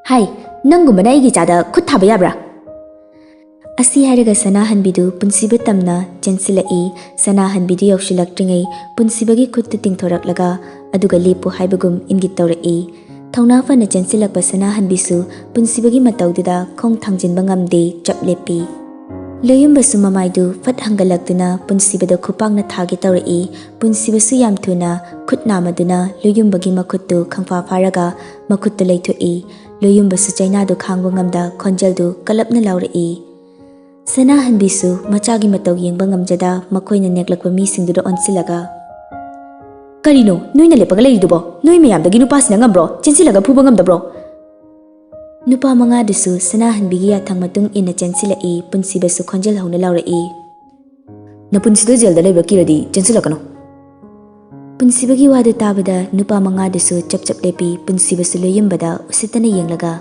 "ꯍꯥꯏ, ꯅꯪꯒꯨꯝꯕꯅ ꯑꯩꯒꯤ ꯏꯆꯥꯗ ꯈꯨꯠ ꯊꯥꯕ ꯌꯥꯕ꯭ꯔꯥ?" ꯑꯁꯤ ꯍꯥꯏꯔꯒ ꯁꯅꯥꯍꯟꯕꯤꯗꯨ ꯄꯨꯟꯁꯤꯕ ꯇꯝꯅ ꯆꯦꯟꯁꯤꯜꯂꯛꯏ꯫ ꯁꯅꯥꯍꯟꯕꯤꯗꯨ ꯌꯧꯁꯤꯜꯂꯛꯇ꯭ꯔꯤꯉꯩ ꯄꯨꯟꯁꯤꯕꯒꯤ ꯈꯨꯠꯇꯨ ꯇꯤꯡꯊꯣꯔꯛꯂꯒ ꯑꯗꯨꯒ ꯂꯦꯞꯄꯨ ꯍꯥꯏꯕꯒꯨꯝ ꯏꯪꯒꯤꯠ ꯇꯧꯔꯛꯏ꯫ ꯊꯧꯅꯥ ꯐꯅ ꯆꯦꯟꯁꯤꯜꯂꯛꯄ ꯁꯅꯥꯍꯟꯕꯤꯁꯨ ꯄꯨꯟꯁꯤꯕꯒꯤ ꯃꯇꯧꯗꯨꯗ ꯈꯣꯡ ꯊꯥꯡꯖꯤꯟꯕ ꯉꯝꯗꯦ, ꯆꯞ ꯂꯦꯞꯄꯤ꯫ ꯂꯣꯌꯨꯝꯕꯁꯨ ꯃꯃꯥꯏꯗꯨ ꯐꯠ ꯍꯪꯒꯠꯂꯛꯇꯨꯅ ꯄꯨꯟꯁꯤꯕꯗ ꯈꯨꯄꯥꯛꯅ ꯊꯥꯒꯦ ꯇꯧꯔꯛꯏ꯫ ꯄꯨꯟꯁꯤꯕꯁꯨ ꯌꯥꯝ ꯊꯨꯅ ꯈꯨꯠ ꯅꯥꯝꯃꯗꯨꯅ ꯂꯣꯌꯨꯝꯕꯒꯤ ꯃꯈꯨꯠꯇꯨ ꯈꯪꯐꯥ ꯐꯥꯔꯒ ꯃꯈꯨꯠꯇꯨ ꯂꯩꯊꯣꯛꯏ꯫ ꯂꯣꯌꯨꯝꯕꯁꯨ ꯆꯩꯅꯥꯗꯨ ꯈꯥꯡꯕ ꯉꯝꯗ ꯈꯣꯟꯖꯦꯜꯗꯨ ꯀꯜꯂꯞꯅ ꯂꯥꯎꯔꯛꯏ꯫ ꯁꯅꯥꯍꯟꯕꯤꯁꯨ ꯃꯆꯥꯒꯤ ꯃꯇꯧ ꯌꯦꯡꯕ ꯉꯝꯖꯗ ꯃꯈꯣꯏꯅ ꯅꯦꯛꯂꯛꯄ ꯃꯤꯁꯤꯡꯗꯨꯗ ꯑꯣꯟꯁꯤꯜꯂꯒ, "ꯀꯔꯤꯅꯣ ꯅꯣꯏꯅ ꯂꯦꯞꯄꯒ ꯂꯩꯔꯤꯗꯨꯕꯣ? ꯅꯣꯏ ꯃꯌꯥꯝꯗꯒꯤ ꯅꯨꯄꯥꯁꯤꯅ ꯉꯝꯕ꯭ꯔꯣ? ꯆꯦꯟꯁꯤꯜꯂꯒ ꯐꯨꯕ ꯉꯝꯗꯕ꯭ꯔꯣ?" ꯅꯨꯄꯥ ꯃꯉꯥꯗꯨꯁꯨ ꯁꯅꯥꯍꯟꯕꯤꯒꯤ ꯌꯥꯊꯪ ꯃꯇꯨꯡ ꯏꯟꯅ ꯆꯦꯟꯁꯤꯜꯂꯛꯏ꯫ ꯄꯨꯟꯁꯤꯕꯁꯨ ꯈꯣꯟꯖꯦꯜ ꯍꯧꯅ ꯂꯥꯎꯔꯛꯏ, "ꯅꯄꯨꯟꯁꯤꯗꯣ ꯖꯦꯜꯗ ꯂꯩꯕ ꯀꯤꯔꯗꯤ ꯆꯦꯟꯁꯤꯜꯂꯛꯀꯅꯨ꯫" ꯄꯨꯟꯁꯤꯕꯒꯤ ꯋꯥꯗꯨ ꯇꯥꯕꯗ ꯅꯨꯄꯥ ꯃꯉꯥꯗꯨꯁꯨ ꯆꯞ ꯆꯞ ꯂꯦꯞꯄꯤ꯫ ꯄꯨꯟꯁꯤꯕꯁꯨ ꯂꯣꯌꯨꯝꯕꯗ ꯎꯁꯤꯠꯇꯅ ꯌꯦꯡꯂꯒ,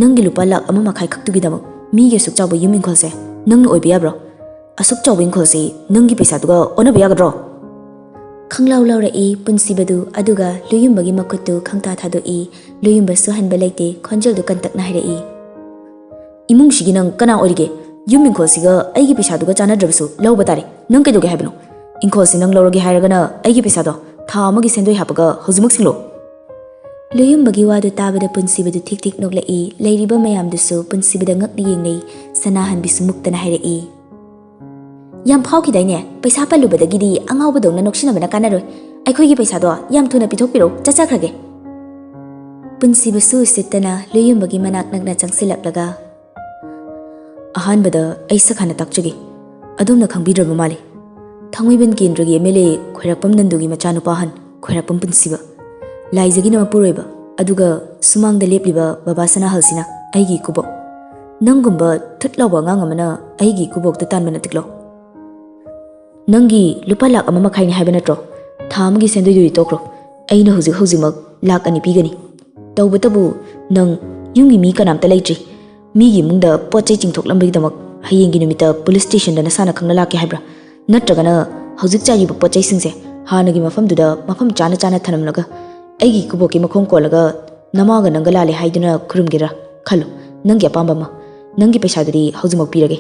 "ꯅꯪꯒꯤ ꯂꯨꯄꯥ ꯂꯥꯛ ꯑꯃ ꯃꯈꯥꯏ ꯈꯛꯇꯨꯒꯤꯗꯃꯛ ꯃꯤꯒꯤ ꯑꯁꯨꯛ ꯆꯥꯎꯕ ꯌꯨꯝ ꯏꯪꯈꯣꯜꯁꯦ ꯅꯪꯅ ꯑꯣꯏꯕ ꯌꯥꯕ꯭ꯔꯣ? ꯑꯁꯨꯛ ꯆꯥꯎꯕ ꯏꯪꯈꯣꯜꯁꯤ ꯅꯪꯒꯤ ꯄꯩꯁꯥꯗꯨꯒ ꯑꯣꯟꯅꯕ ꯌꯥꯒꯗ꯭ꯔꯣ?" ꯈꯪꯂꯥꯎ ꯂꯥꯎꯔꯛꯏ ꯄꯨꯟꯁꯤꯕꯗꯨ, ꯑꯗꯨꯒ ꯂꯣꯌꯨꯝꯕꯒꯤ ꯃꯈꯨꯠꯇꯨ ꯈꯪꯇꯥ ꯊꯥꯗꯣꯛꯏ꯫ ꯂꯣꯌꯨꯝꯕꯁꯨ ꯍꯟꯕ ꯂꯩꯇꯦ, ꯈꯣꯟꯖꯦꯜꯗꯨ ꯀꯟꯇꯛꯅ ꯍꯥꯏꯔꯛꯏ, "ꯏꯃꯨꯡꯁꯤꯒꯤ ꯅꯪ ꯀꯅꯥ ꯑꯣꯏꯔꯤꯒꯦ? ꯌꯨꯝ ꯏꯪꯈꯣꯜꯁꯤꯒ ꯑꯩꯒꯤ ꯄꯩꯁꯥꯗꯨꯒ ꯆꯥꯟꯅꯗ꯭ꯔꯕꯁꯨ ꯂꯧꯕ ꯇꯥꯔꯦ꯫ ꯅꯪ ꯀꯩꯗꯧꯒꯦ ꯍꯥꯏꯕꯅꯣ? ꯏꯪꯈꯣꯜꯁꯤ ꯅꯪ ꯂꯧꯔꯒꯦ ꯍꯥꯏꯔꯒꯅ ꯑꯩꯒꯤ ꯄꯩꯁꯥꯗꯣ ꯊꯥ ꯑꯃꯒꯤ ꯁꯦꯟꯗꯣꯏ ꯍꯥꯞꯄꯒ ꯍꯧꯖꯤꯛꯃꯛ ꯁꯤꯡꯂꯣ꯫" ꯂꯣꯌꯨꯝꯕꯒꯤ ꯋꯥꯗꯨ ꯇꯥꯕꯗ ꯄꯨꯟꯁꯤꯕꯗꯨ ꯊꯤꯛ ꯊꯤꯛ ꯅꯣꯛꯂꯛꯏ꯫ ꯂꯩꯔꯤꯕ ꯃꯌꯥꯝꯗꯨꯁꯨ ꯄꯨꯟꯁꯤꯕꯗ ꯉꯛꯅ ꯌꯦꯡꯅꯩ꯫ ꯁꯅꯥꯍꯟꯕꯤꯁꯨ ꯃꯨꯛꯇꯅ ꯍꯥꯏꯔꯛꯏ, "ꯌꯥꯝ ꯐꯥꯎꯈꯤꯗꯥꯏꯅꯦ? ꯄꯩꯁꯥ ꯄꯜꯂꯨꯕꯗꯒꯤꯗꯤ ꯑꯉꯥꯎꯕꯗꯧꯅ ꯅꯣꯛꯁꯤꯟꯅꯕꯅ ꯀꯥꯟꯅꯔꯣꯏ꯫ ꯑꯩꯈꯣꯏꯒꯤ ꯄꯩꯁꯥꯗꯣ ꯌꯥꯝ ꯊꯨꯅ ꯄꯤꯊꯣꯛꯄꯤꯔꯛꯎ, ꯆꯠꯆꯈ꯭ꯔꯒꯦ꯫" ꯄꯨꯟꯁꯤꯕꯁꯨ ꯎꯁꯤꯠꯇꯅ ꯂꯨꯌꯨꯝꯕꯒꯤ ꯃꯅꯥꯛ ꯅꯛꯅ ꯆꯪꯁꯤꯜꯂꯛꯂꯒ, "ꯑꯍꯥꯟꯕꯗ ꯑꯩ ꯁꯛ ꯍꯥꯟꯅ ꯇꯥꯛꯆꯒꯦ꯫ ꯑꯗꯣꯝꯅ ꯈꯪꯕꯤꯗ꯭ꯔꯕ ꯃꯥꯜꯂꯤ꯫ ꯊꯥꯡꯃꯩꯕꯟ ꯀꯦꯟꯗ꯭ꯔꯒꯤ ꯑꯦꯝ ꯑꯦꯜ ꯑꯦ ꯈ꯭ꯋꯥꯏꯔꯥꯛꯄꯝ ꯅꯟꯗꯨꯒꯤ ꯃꯆꯥꯅꯨꯄꯥ ꯑꯍꯟ ꯈ꯭ꯋꯥꯏꯔꯥꯛꯄꯝ ꯄꯨꯟꯁꯤꯕ꯫ ꯂꯥꯏꯖꯒꯤꯅ ꯃꯄꯨꯔꯣꯏꯕ, ꯑꯗꯨꯒ ꯁꯨꯃꯥꯡꯗ ꯂꯦꯞꯂꯤꯕ ꯕꯕꯥ ꯁꯅꯥꯍꯜꯁꯤꯅ ꯑꯩꯒꯤ ꯏꯀꯨꯕꯣꯛ꯫ ꯅꯪꯒꯨꯝꯕ ꯊꯨꯠ ꯂꯥꯎꯕ ꯑꯉꯥꯡ ꯑꯃꯅ ꯑꯩꯒꯤ ꯏꯀꯨꯕꯣꯛꯇ ꯇꯥꯟꯕ ꯅꯠꯇꯦꯛꯂꯣ?" "ꯅꯪꯒꯤ ꯂꯨꯄꯥ ꯂꯥꯛ ꯑꯃ ꯃꯈꯥꯏꯅꯤ ꯍꯥꯏꯕ ꯅꯠꯇ꯭ꯔꯣ? ꯊꯥ ꯑꯃꯒꯤ ꯁꯦꯟꯗꯣꯏꯗꯨꯗꯤ ꯇꯣꯛꯈ꯭ꯔꯣ꯫ ꯑꯩꯅ ꯍꯧꯖꯤꯛ ꯍꯧꯖꯤꯛꯃꯛ ꯂꯥꯛ ꯑꯅꯤ ꯄꯤꯒꯅꯤ꯫ ꯇꯧꯕꯇꯕꯨ ꯅꯪ ꯌꯨꯝꯒꯤ ꯃꯤ ꯀꯅꯥꯝꯇ ꯂꯩꯇ꯭ꯔꯤ꯫ ꯃꯤꯒꯤ ꯏꯃꯨꯡꯗ ꯄꯣꯠ ꯆꯩ ꯆꯤꯡꯊꯣꯛꯂꯝꯕꯒꯤꯗꯃꯛ ꯍꯌꯦꯡꯒꯤ ꯅꯨꯃꯤꯠꯇ ꯄꯨꯂꯤꯁ ꯁ꯭ꯇꯦꯁꯟꯗ ꯅꯁꯥꯅ ꯈꯪꯅ ꯂꯥꯛꯀꯦ ꯍꯥꯏꯕ꯭ꯔꯥ? ꯅꯠꯇ꯭ꯔꯒꯅ ꯍꯧꯖꯤꯛ ꯆꯥꯏꯔꯤꯕ ꯄꯣꯠ ꯆꯩꯁꯤꯡꯁꯦ ꯍꯥꯟꯅꯒꯤ ꯃꯐꯝꯗꯨꯗ ꯃꯐꯝ ꯆꯥꯅ ꯆꯥꯅ ꯊꯅꯝꯂꯒ ꯑꯩꯒꯤ ꯏꯀꯨꯕꯣꯛꯀꯤ ꯃꯈꯣꯡ ꯀꯣꯜꯂꯒ ꯅꯃꯥꯒ ꯅꯪꯒ ꯂꯥꯜꯂꯦ ꯍꯥꯏꯗꯨꯅ ꯈꯨꯔꯨꯝꯒꯦꯔꯥ? ꯈꯜꯂꯨ, ꯅꯪꯒꯤ ꯑꯄꯥꯝꯕ ꯑꯃ꯫ ꯅꯪꯒꯤ ꯄꯩꯁꯥꯗꯨꯗꯤ ꯍꯧꯖꯤꯛꯃꯛ ꯄꯤꯔꯒꯦ꯫"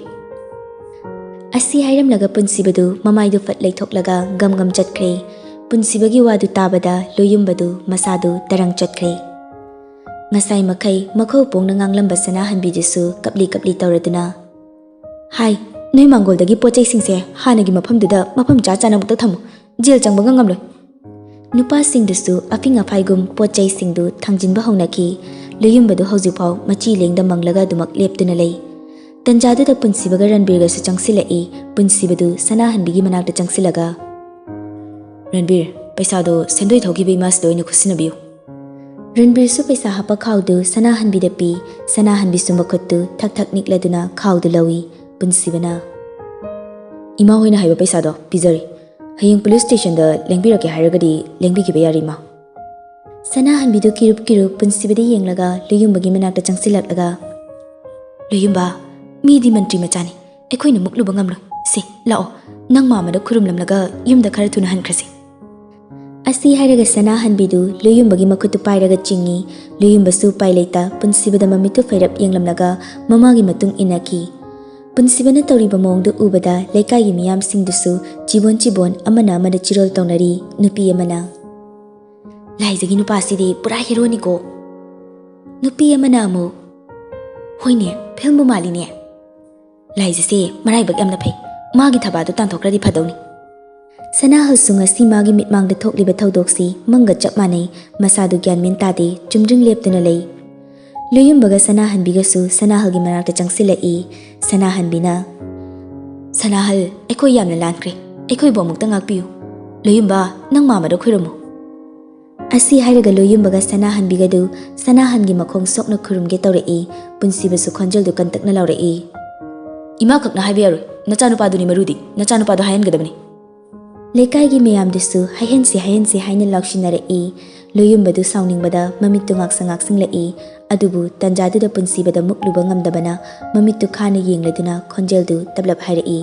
ꯑꯁꯤ ꯍꯥꯏꯔꯝꯂꯒ ꯄꯨꯟꯁꯤꯕꯗꯨ ꯃꯃꯥꯏꯗꯨ ꯐꯠ ꯂꯩꯊꯣꯛꯂꯒ ꯒꯝ ꯒꯝ ꯆꯠꯈ꯭ꯔꯦ꯫ ꯄꯨꯟꯁꯤꯕꯒꯤ ꯋꯥꯗꯨ ꯇꯥꯕꯗ ꯂꯣꯌꯨꯝꯕꯗꯨ ꯃꯁꯥꯗꯨ ꯇꯔꯪ ꯆꯠꯈ꯭ꯔꯦ꯫ ꯉꯁꯥꯏ ꯃꯈꯩ ꯃꯈꯧ ꯄꯣꯡꯅ ꯉꯥꯡꯂꯝꯕ ꯁꯅꯥꯍꯟꯕꯤꯗꯨꯁꯨ ꯀꯞꯂꯤ ꯀꯞꯂꯤ ꯇꯧꯔꯗꯨꯅ, "ꯍꯥꯏ, ꯅꯣꯏ ꯃꯥꯡꯒꯣꯜꯗꯒꯤ ꯄꯣꯠ ꯆꯩꯁꯤꯡꯁꯦ ꯍꯥꯟꯅꯒꯤ ꯃꯐꯝꯗꯨꯗ ꯃꯐꯝ ꯆꯥ ꯆꯥꯅ ꯑꯃꯨꯛꯇ ꯊꯝꯃꯨ꯫ ꯖꯦꯜ ꯆꯪꯕ ꯉꯝꯂꯣꯏ꯫" ꯅꯨꯄꯥꯁꯤꯡꯗꯨꯁꯨ ꯑꯐꯤꯡ ꯑꯐꯥꯏꯒꯨꯝ ꯄꯣꯠ ꯆꯩꯁꯤꯡꯗꯨ ꯊꯥꯡꯖꯤꯟꯕ ꯍꯧꯅꯈꯤ꯫ ꯂꯨꯌꯨꯝꯕꯗꯨ ꯍꯧꯖꯤꯛꯐꯥꯎ ꯃꯆꯤ ꯂꯦꯡꯗ ꯃꯪꯂꯒ ꯑꯗꯨꯃꯛ ꯂꯦꯞꯇꯨꯅ ꯂꯩ꯫ ꯇꯟꯖꯥꯗꯨꯗ ꯄꯨꯟꯁꯤꯕꯒ ꯔꯟꯕꯤꯔꯒꯁꯨ ꯆꯪꯁꯤꯜꯂꯛꯏ꯫ ꯄꯨꯟꯁꯤꯕꯗꯨ ꯁꯅꯥꯍꯟꯕꯤꯒꯤ ꯃꯅꯥꯛꯇ ꯆꯪꯁꯤꯜꯂꯒ, "ꯔꯟꯕꯤꯔ, ꯄꯩꯁꯥꯗꯣ ꯁꯦꯟꯗꯣꯏ ꯊꯧꯈꯤꯕ ꯏꯃꯥꯁꯤꯗ ꯑꯣꯏꯅ ꯈꯨꯠꯁꯤꯟꯅꯕꯤꯌꯨ꯫" ꯔꯟꯕꯤꯔꯁꯨ ꯄꯩꯁꯥ ꯍꯥꯞꯄ ꯈꯥꯎꯗꯨ ꯁꯅꯥꯍꯟꯕꯤꯗ ꯄꯤ꯫ ꯁꯅꯥꯍꯟꯕꯤꯁꯨ ꯃꯈꯨꯠꯇꯨ ꯊꯛ ꯊꯛ ꯅꯤꯛꯂꯗꯨꯅ ꯈꯥꯎꯗꯨ ꯂꯧꯏ꯫ ꯄꯨꯟꯁꯤꯕꯅ, "ꯏꯃꯥ ꯍꯣꯏꯅ ꯍꯥꯏꯕ ꯄꯩꯁꯥꯗꯣ ꯄꯤꯖꯔꯤ꯫ ꯍꯌꯦꯡ ꯄꯨꯂꯤꯁ ꯁ꯭ꯇꯦꯁꯟꯗ ꯂꯦꯡꯕꯤꯔꯛꯀꯦ ꯍꯥꯏꯔꯒꯗꯤ ꯂꯦꯡꯕꯤꯈꯤꯕ ꯌꯥꯔꯤ, ꯏꯃꯥ꯫" ꯁꯅꯥꯍꯟꯕꯤꯗꯨ ꯀꯤꯔꯨꯞ ꯀꯤꯔꯨꯞ ꯄꯨꯟꯁꯤꯕꯗ ꯌꯦꯡꯂꯒ ꯂꯨꯌꯨꯝꯕꯒꯤ ꯃꯅꯥꯛꯇ ꯆꯪꯁꯤꯜꯂꯛꯂꯒ, "ꯂꯨꯌꯨꯝꯕ, ꯃꯤꯗꯤ ꯃꯟꯇ꯭ꯔꯤ ꯃꯆꯥꯅꯤ, ꯑꯩꯈꯣꯏꯅ ꯃꯨꯛꯂꯨꯕ ꯉꯝꯂꯣꯏ꯫ ꯁꯦ, ꯂꯥꯛꯑꯣ, ꯅꯪ ꯃꯥꯃꯗ ꯈꯨꯔꯨꯝꯂꯝꯂꯒ ꯌꯨꯝꯗ ꯈꯔ ꯊꯨꯅ ꯍꯟꯈ꯭ꯔꯁꯤ꯫" ꯑꯁꯤ ꯍꯥꯏꯔꯒ ꯁꯅꯥꯍꯟꯕꯤꯗꯨ ꯂꯨꯌꯨꯝꯕꯒꯤ ꯃꯈꯨꯠꯇꯨ ꯄꯥꯏꯔꯒ ꯆꯤꯡꯏ꯫ ꯂꯨꯌꯨꯝꯕꯁꯨ ꯎꯄꯥꯏ ꯂꯩꯇ ꯄꯨꯟꯁꯤꯕꯗ ꯃꯃꯤꯠꯇꯨ ꯐꯩꯔꯞ ꯌꯦꯡꯂꯝꯂꯒ ꯃꯃꯥꯒꯤ ꯃꯇꯨꯡ ꯏꯟꯅꯈꯤ꯫ ꯄꯨꯟꯁꯤꯕꯅ ꯇꯧꯔꯤꯕ ꯃꯑꯣꯡꯗꯨ ꯎꯕꯗ ꯂꯩꯀꯥꯏꯒꯤ ꯃꯤꯌꯥꯝꯁꯤꯡꯗꯨꯁꯨ ꯆꯤꯕꯣꯟ ꯆꯤꯕꯣꯟ ꯑꯃꯅ ꯑꯃꯗ ꯆꯤꯔꯣꯜ ꯇꯧꯅꯔꯤ꯫ ꯅꯨꯄꯤ ꯑꯃꯅ, "ꯂꯥꯏꯖꯒꯤ ꯅꯨꯄꯥꯁꯤꯗꯤ ꯄꯨꯔꯥ ꯍꯦꯔꯣꯅꯤꯀꯣ꯫" ꯅꯨꯄꯤ ꯑꯃꯅ ꯑꯃꯨꯛ, "ꯍꯣꯏꯅꯦ, ꯐꯤꯜꯝꯕꯨ ꯃꯥꯜꯂꯤꯅꯦ꯫ ꯂꯥꯏꯖꯁꯦ ꯃꯔꯥꯏꯕꯛ ꯌꯥꯝꯅ ꯐꯩ, ꯃꯥꯒꯤ ꯊꯕꯥꯗꯨ ꯇꯥꯟꯊꯣꯛꯈ꯭ꯔꯗꯤ ꯐꯗꯧꯅꯤ꯫ ꯁꯅꯥꯍꯜꯁꯨ ꯉꯁꯤ ꯃꯥꯒꯤ ꯃꯤꯠꯃꯥꯡꯗ ꯊꯣꯛꯂꯤꯕ ꯊꯧꯗꯣꯛꯁꯤ ꯃꯪꯒ ꯆꯞ ꯃꯥꯟꯅꯩ꯫ ꯃꯁꯥꯗꯨ ꯒ꯭ꯌꯥꯟ ꯃꯦꯟ ꯇꯥꯗꯦ, ꯆꯨꯝꯗ꯭ꯔꯤꯡ ꯂꯦꯞꯇꯨꯅ ꯂꯩ꯫ ꯂꯣꯌꯨꯝꯕꯒ ꯁꯅꯥꯍꯟꯕꯤꯒꯁꯨ ꯁꯅꯥꯍꯜꯒꯤ ꯃꯅꯥꯛꯇ ꯆꯪꯁꯤꯜꯂꯛꯏ꯫ ꯁꯅꯥꯍꯟꯕꯤꯅ, "ꯁꯅꯥꯍꯜ, ꯑꯩꯈꯣꯏ ꯌꯥꯝꯅ ꯂꯥꯟꯈ꯭ꯔꯦ꯫ ꯑꯩꯈꯣꯏꯕꯨ ꯑꯃꯨꯛꯇ ꯉꯥꯛꯄꯤꯌꯨ꯫ ꯂꯣꯌꯨꯝꯕ, ꯅꯪ ꯃꯥꯃꯗ ꯈꯨꯔꯨꯝꯃꯨ"꯫ ꯑꯁꯤ ꯍꯥꯏꯔꯒ ꯂꯣꯌꯨꯝꯕꯒ ꯁꯅꯥꯍꯟꯕꯤꯒꯗꯨ ꯁꯅꯥꯍꯟꯒꯤ ꯃꯈꯣꯡ ꯁꯣꯛꯅ ꯈꯨꯔꯨꯝꯒꯦ ꯇꯧꯔꯛꯏ꯫ ꯄꯨꯟꯁꯤꯕꯁꯨ ꯈꯣꯟꯖꯦꯜꯗꯨ ꯀꯟꯇꯛꯅ ꯂꯥꯎꯔꯛꯏ, "ꯏꯃꯥꯈꯛꯅ ꯍꯥꯏꯕ ꯌꯥꯔꯣꯏ, ꯅꯆꯥꯅꯨꯄꯥꯗꯨꯅꯤ ꯃꯔꯨꯗꯤ, ꯅꯆꯥꯅꯨꯄꯥꯗꯣ ꯍꯥꯏꯍꯟꯒꯗꯕꯅꯤ"꯫ ꯂꯩꯀꯥꯏꯒꯤ ꯃꯌꯥꯝꯗꯨꯁꯨ "ꯍꯥꯏꯍꯟꯁꯤ, ꯍꯥꯏꯍꯟꯁꯤ" ꯍꯥꯏꯅ ꯂꯥꯎꯁꯤꯟꯅꯔꯛꯏ꯫ ꯂꯣꯌꯨꯝꯕꯗꯨ ꯁꯥꯎꯅꯤꯡꯕꯗ ꯃꯃꯤꯠꯇꯨ ꯉꯥꯛꯁꯪ ꯉꯥꯛꯁꯤꯡꯂꯛꯏ꯫ ꯑꯗꯨꯕꯨ ꯇꯟꯖꯥꯗꯨꯗ ꯄꯨꯟꯁꯤꯕꯗ ꯃꯨꯛꯂꯨꯕ ꯉꯝꯗꯕꯅ ꯃꯃꯤꯠꯇꯨ ꯈꯥꯅ ꯌꯦꯡꯂꯗꯨꯅ ꯈꯣꯟꯖꯦꯜꯗꯨ ꯇꯞꯂꯞ ꯍꯥꯏꯔꯛꯏ,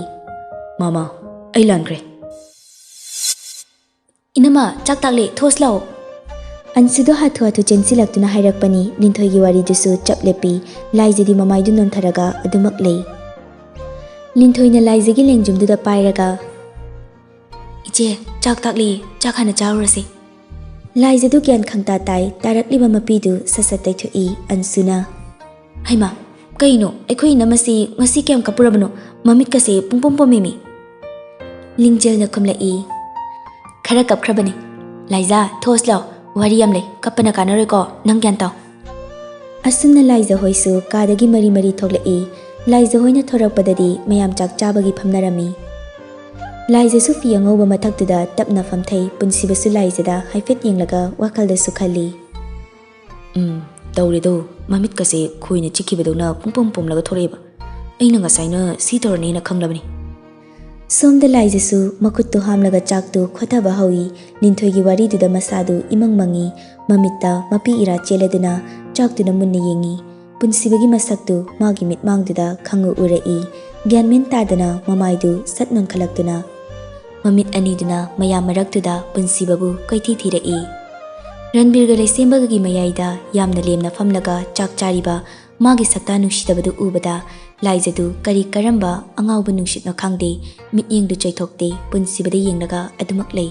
"ꯃꯥꯃ, ꯑꯩ ꯂꯥꯟꯈ꯭ꯔꯦ꯫ ꯏꯅꯝꯃ, ꯆꯥꯛ ꯇꯥꯛꯂꯦ, ꯊꯣꯁ ꯂꯥꯛꯑꯣ"꯫ ꯑꯟꯁꯨꯗꯣ ꯍꯥꯊꯨ ꯍꯥꯊꯨ ꯆꯦꯟꯁꯤꯜꯂꯛꯇꯨꯅ ꯍꯥꯏꯔꯛꯄꯅꯤ꯫ ꯂꯤꯟꯊꯣꯏꯒꯤ ꯋꯥꯔꯤꯗꯨꯁꯨ ꯆꯞ ꯂꯦꯞꯄꯤ꯫ ꯂꯥꯏꯖꯗꯤ ꯃꯃꯥꯏꯗꯨ ꯅꯣꯟꯊꯔꯒ ꯑꯗꯨꯃꯛ ꯂꯩ꯫ ꯂꯤꯟꯊꯣꯏꯅ ꯂꯥꯏꯖꯒꯤ ꯂꯦꯡꯖꯨꯝꯗꯨꯗ ꯄꯥꯏꯔꯒ, "ꯏꯆꯦ, ꯆꯥꯛ ꯇꯥꯛꯂꯤ, ꯆꯥꯛ ꯍꯥꯟꯅ ꯆꯥꯔꯨꯔꯁꯤ"꯫ ꯂꯥꯏꯖꯗꯨ ꯒ꯭ꯌꯥꯟ ꯈꯪꯇꯥ ꯇꯥꯏ꯫ ꯇꯥꯔꯛꯂꯤꯕ ꯃꯄꯤꯗꯨ ꯁꯠ ꯁꯠ ꯇꯩꯊꯣꯛꯏ꯫ ꯑꯟꯁꯨꯅ, "ꯍꯩꯃꯥ, ꯀꯩꯅꯣ, ꯑꯩꯈꯣꯏ ꯏꯅꯝꯃꯁꯤ ꯉꯁꯤ ꯀꯌꯥꯝ ꯀꯞꯄꯨꯔꯕꯅꯣ? ꯃꯃꯤꯠꯀꯁꯦ ꯄꯨꯡꯄꯣꯝ ꯄꯣꯝꯃꯦꯃꯤ"꯫ ꯂꯤꯡꯖꯦꯜꯅ ꯈꯨꯝꯂꯛꯏ, "ꯈꯔ ꯀꯞꯈ꯭ꯔꯕꯅꯤ꯫ ꯂꯥꯏꯖꯥ, ꯊꯣꯁ ꯂꯥꯎ, ꯋꯥꯔꯤ ꯌꯥꯝ ꯂꯩ, ꯀꯞꯄꯅ ꯀꯥꯟꯅꯔꯣꯏꯀꯣ, ꯅꯪ ꯒ꯭ꯌꯥꯟ ꯇꯥꯎ"꯫ ꯑꯁꯨꯝꯅ ꯂꯥꯏꯖ ꯍꯣꯏꯁꯨ ꯀꯥꯗꯒꯤ ꯃꯔꯤ ꯃꯔꯤ ꯊꯣꯛꯂꯛꯏ꯫ ꯂꯥꯏꯖ ꯍꯣꯏꯅ ꯊꯣꯔꯛꯄꯗꯗꯤ ꯃꯌꯥꯝ ꯆꯥꯛ ꯆꯥꯕꯒꯤ ꯐꯝꯅꯔꯝꯃꯤ꯫ ꯂꯥꯏꯖꯁꯨ ꯐꯤ ꯑꯉꯧꯕ ꯃꯊꯛꯇꯨꯗ ꯇꯞꯅ ꯐꯝꯊꯩ꯫ ꯄꯨꯟꯁꯤꯕꯁꯨ ꯂꯥꯏꯖꯗ ꯍꯥꯏꯐꯦꯠ ꯌꯦꯡꯂꯒ ꯋꯥꯈꯜꯗꯁꯨ ꯈꯜꯂꯤ, "ꯎꯝ, ꯇꯧꯔꯦꯗꯣ, ꯃꯃꯤꯠꯀꯁꯦ ꯈꯣꯏꯅ ꯆꯤꯛꯈꯤꯕꯗꯧꯅ ꯄꯨꯡꯄꯣꯝ ꯄꯣꯝꯂꯒ ꯊꯣꯔꯛꯑꯦꯕ꯫ ꯑꯩꯅ ꯉꯁꯥꯏꯅ ꯁꯤ ꯇꯧꯔꯅꯦꯅ ꯈꯪꯂꯕꯅꯤ"꯫ ꯁꯣꯝꯗ ꯂꯥꯏꯖꯁꯨ ꯃꯈꯨꯠꯇꯨ ꯍꯥꯝꯂꯒ ꯆꯥꯛꯇꯨ ꯈꯣꯊꯕ ꯍꯧꯏ꯫ ꯂꯤꯟꯊꯣꯏꯒꯤ ꯋꯥꯔꯤꯗꯨꯗ ꯃꯁꯥꯗꯨ ꯏꯃꯪ ꯃꯪꯏ꯫ ꯃꯃꯤꯠꯇ ꯃꯄꯤ ꯏꯔꯥ ꯆꯦꯜꯂꯗꯨꯅ ꯆꯥꯛꯇꯨꯅ ꯃꯨꯟꯅ ꯌꯦꯡꯏ꯫ ꯄꯨꯟꯁꯤꯕꯒꯤ ꯃꯁꯛꯇꯨ ꯃꯥꯒꯤ ꯃꯤꯠꯃꯥꯡꯗꯨꯗ ꯈꯪꯎ ꯎꯔꯛꯏ꯫ ꯒ꯭ꯌꯥꯟ ꯃꯦꯟ ꯇꯥꯗꯅ ꯃꯃꯥꯏꯗꯨ ꯁꯠ ꯅꯣꯟꯈꯠꯂꯛꯇꯨꯅ ꯃꯃꯤꯠ ꯑꯅꯤꯗꯨꯅ ꯃꯌꯥꯝ ꯃꯔꯛꯇꯨꯗ ꯄꯨꯟꯁꯤꯕꯕꯨ ꯀꯣꯏꯊꯤ ꯊꯤꯔꯛꯏ꯫ ꯔꯟꯕꯤꯔꯒ ꯂꯩꯁꯦꯝꯕꯒꯒꯤ ꯃꯌꯥꯏꯗ ꯌꯥꯝꯅ ꯂꯦꯝꯅ ꯐꯝꯂꯒ ꯆꯥꯛ ꯆꯥꯔꯤꯕ ꯃꯥꯒꯤ ꯁꯛꯇꯥ ꯅꯨꯡꯁꯤꯗꯕꯗꯨ ꯎꯕꯗ ꯂꯥꯏꯖꯗꯨ ꯀꯔꯤ ꯀꯔꯝꯕ ꯑꯉꯥꯎꯕ ꯅꯨꯡꯁꯤꯠꯅꯣ ꯈꯪꯗꯦ, ꯃꯤꯠꯌꯦꯡꯗꯨ ꯆꯣꯏꯊꯣꯛꯇꯦ, ꯄꯨꯟꯁꯤꯕꯗ ꯌꯦꯡꯂꯒ ꯑꯗꯨꯃꯛ ꯂꯩ꯫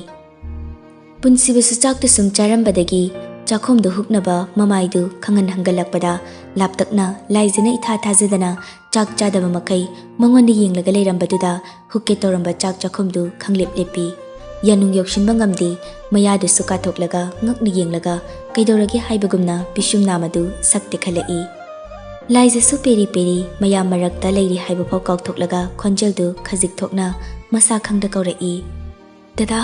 ꯄꯨꯟꯁꯤꯕꯁꯨ ꯆꯥꯛꯇꯨ ꯁꯨꯝ ꯆꯥꯔꯝꯕꯗꯒꯤ ꯆꯥꯛꯈꯣꯝꯗꯨ ꯍꯨꯛꯅꯕ ꯃꯃꯥꯏꯗꯨ ꯈꯪꯍꯟ ꯍꯟꯒꯠꯂꯛꯄꯗ, ꯂꯥꯞꯇꯛꯅ ꯂꯥꯏꯖꯅ ꯏꯊꯥ ꯊꯥꯖꯗꯅ ꯆꯥꯛ ꯆꯥꯗꯕ ꯃꯈꯩ ꯃꯉꯣꯟꯗ ꯌꯦꯡꯂꯒ ꯂꯩꯔꯝꯕꯗꯨꯗ ꯍꯨꯛꯀꯦ ꯇꯧꯔꯝꯕ ꯆꯥꯛ ꯆꯥꯛꯈꯨꯝꯗꯨ ꯈꯪꯂꯦꯞ ꯂꯦꯞꯄꯤ꯫ ꯌꯥꯅꯨꯡ ꯌꯧꯁꯤꯟꯕ ꯉꯝꯗꯦ꯫ ꯃꯌꯥꯗꯨꯁꯨ ꯀꯥꯊꯣꯛꯂꯒ ꯉꯛꯅ ꯌꯦꯡꯂꯒ ꯀꯩꯗꯧꯔꯒꯦ ꯍꯥꯏꯕꯒꯨꯝꯅ ꯄꯤꯁꯨꯝ ꯅꯥꯝ ꯑꯗꯨ ꯁꯛ ꯇꯦꯛꯈꯠꯂꯛꯏ꯫ ꯂꯥꯏꯖꯁꯨ ꯄꯦꯔꯤ ꯄꯦꯔꯤ ꯃꯌꯥꯝ ꯃꯔꯛꯇ ꯂꯩꯔꯤ ꯍꯥꯏꯕꯐꯥꯎ ꯀꯥꯎꯊꯣꯛꯂꯒ ꯈꯣꯟꯖꯦꯜꯗꯨ ꯈꯖꯤꯛ ꯊꯣꯛꯅ ꯃꯁꯥ ꯈꯪꯗ ꯀꯧꯔꯛꯏ, "ꯗꯗꯥ,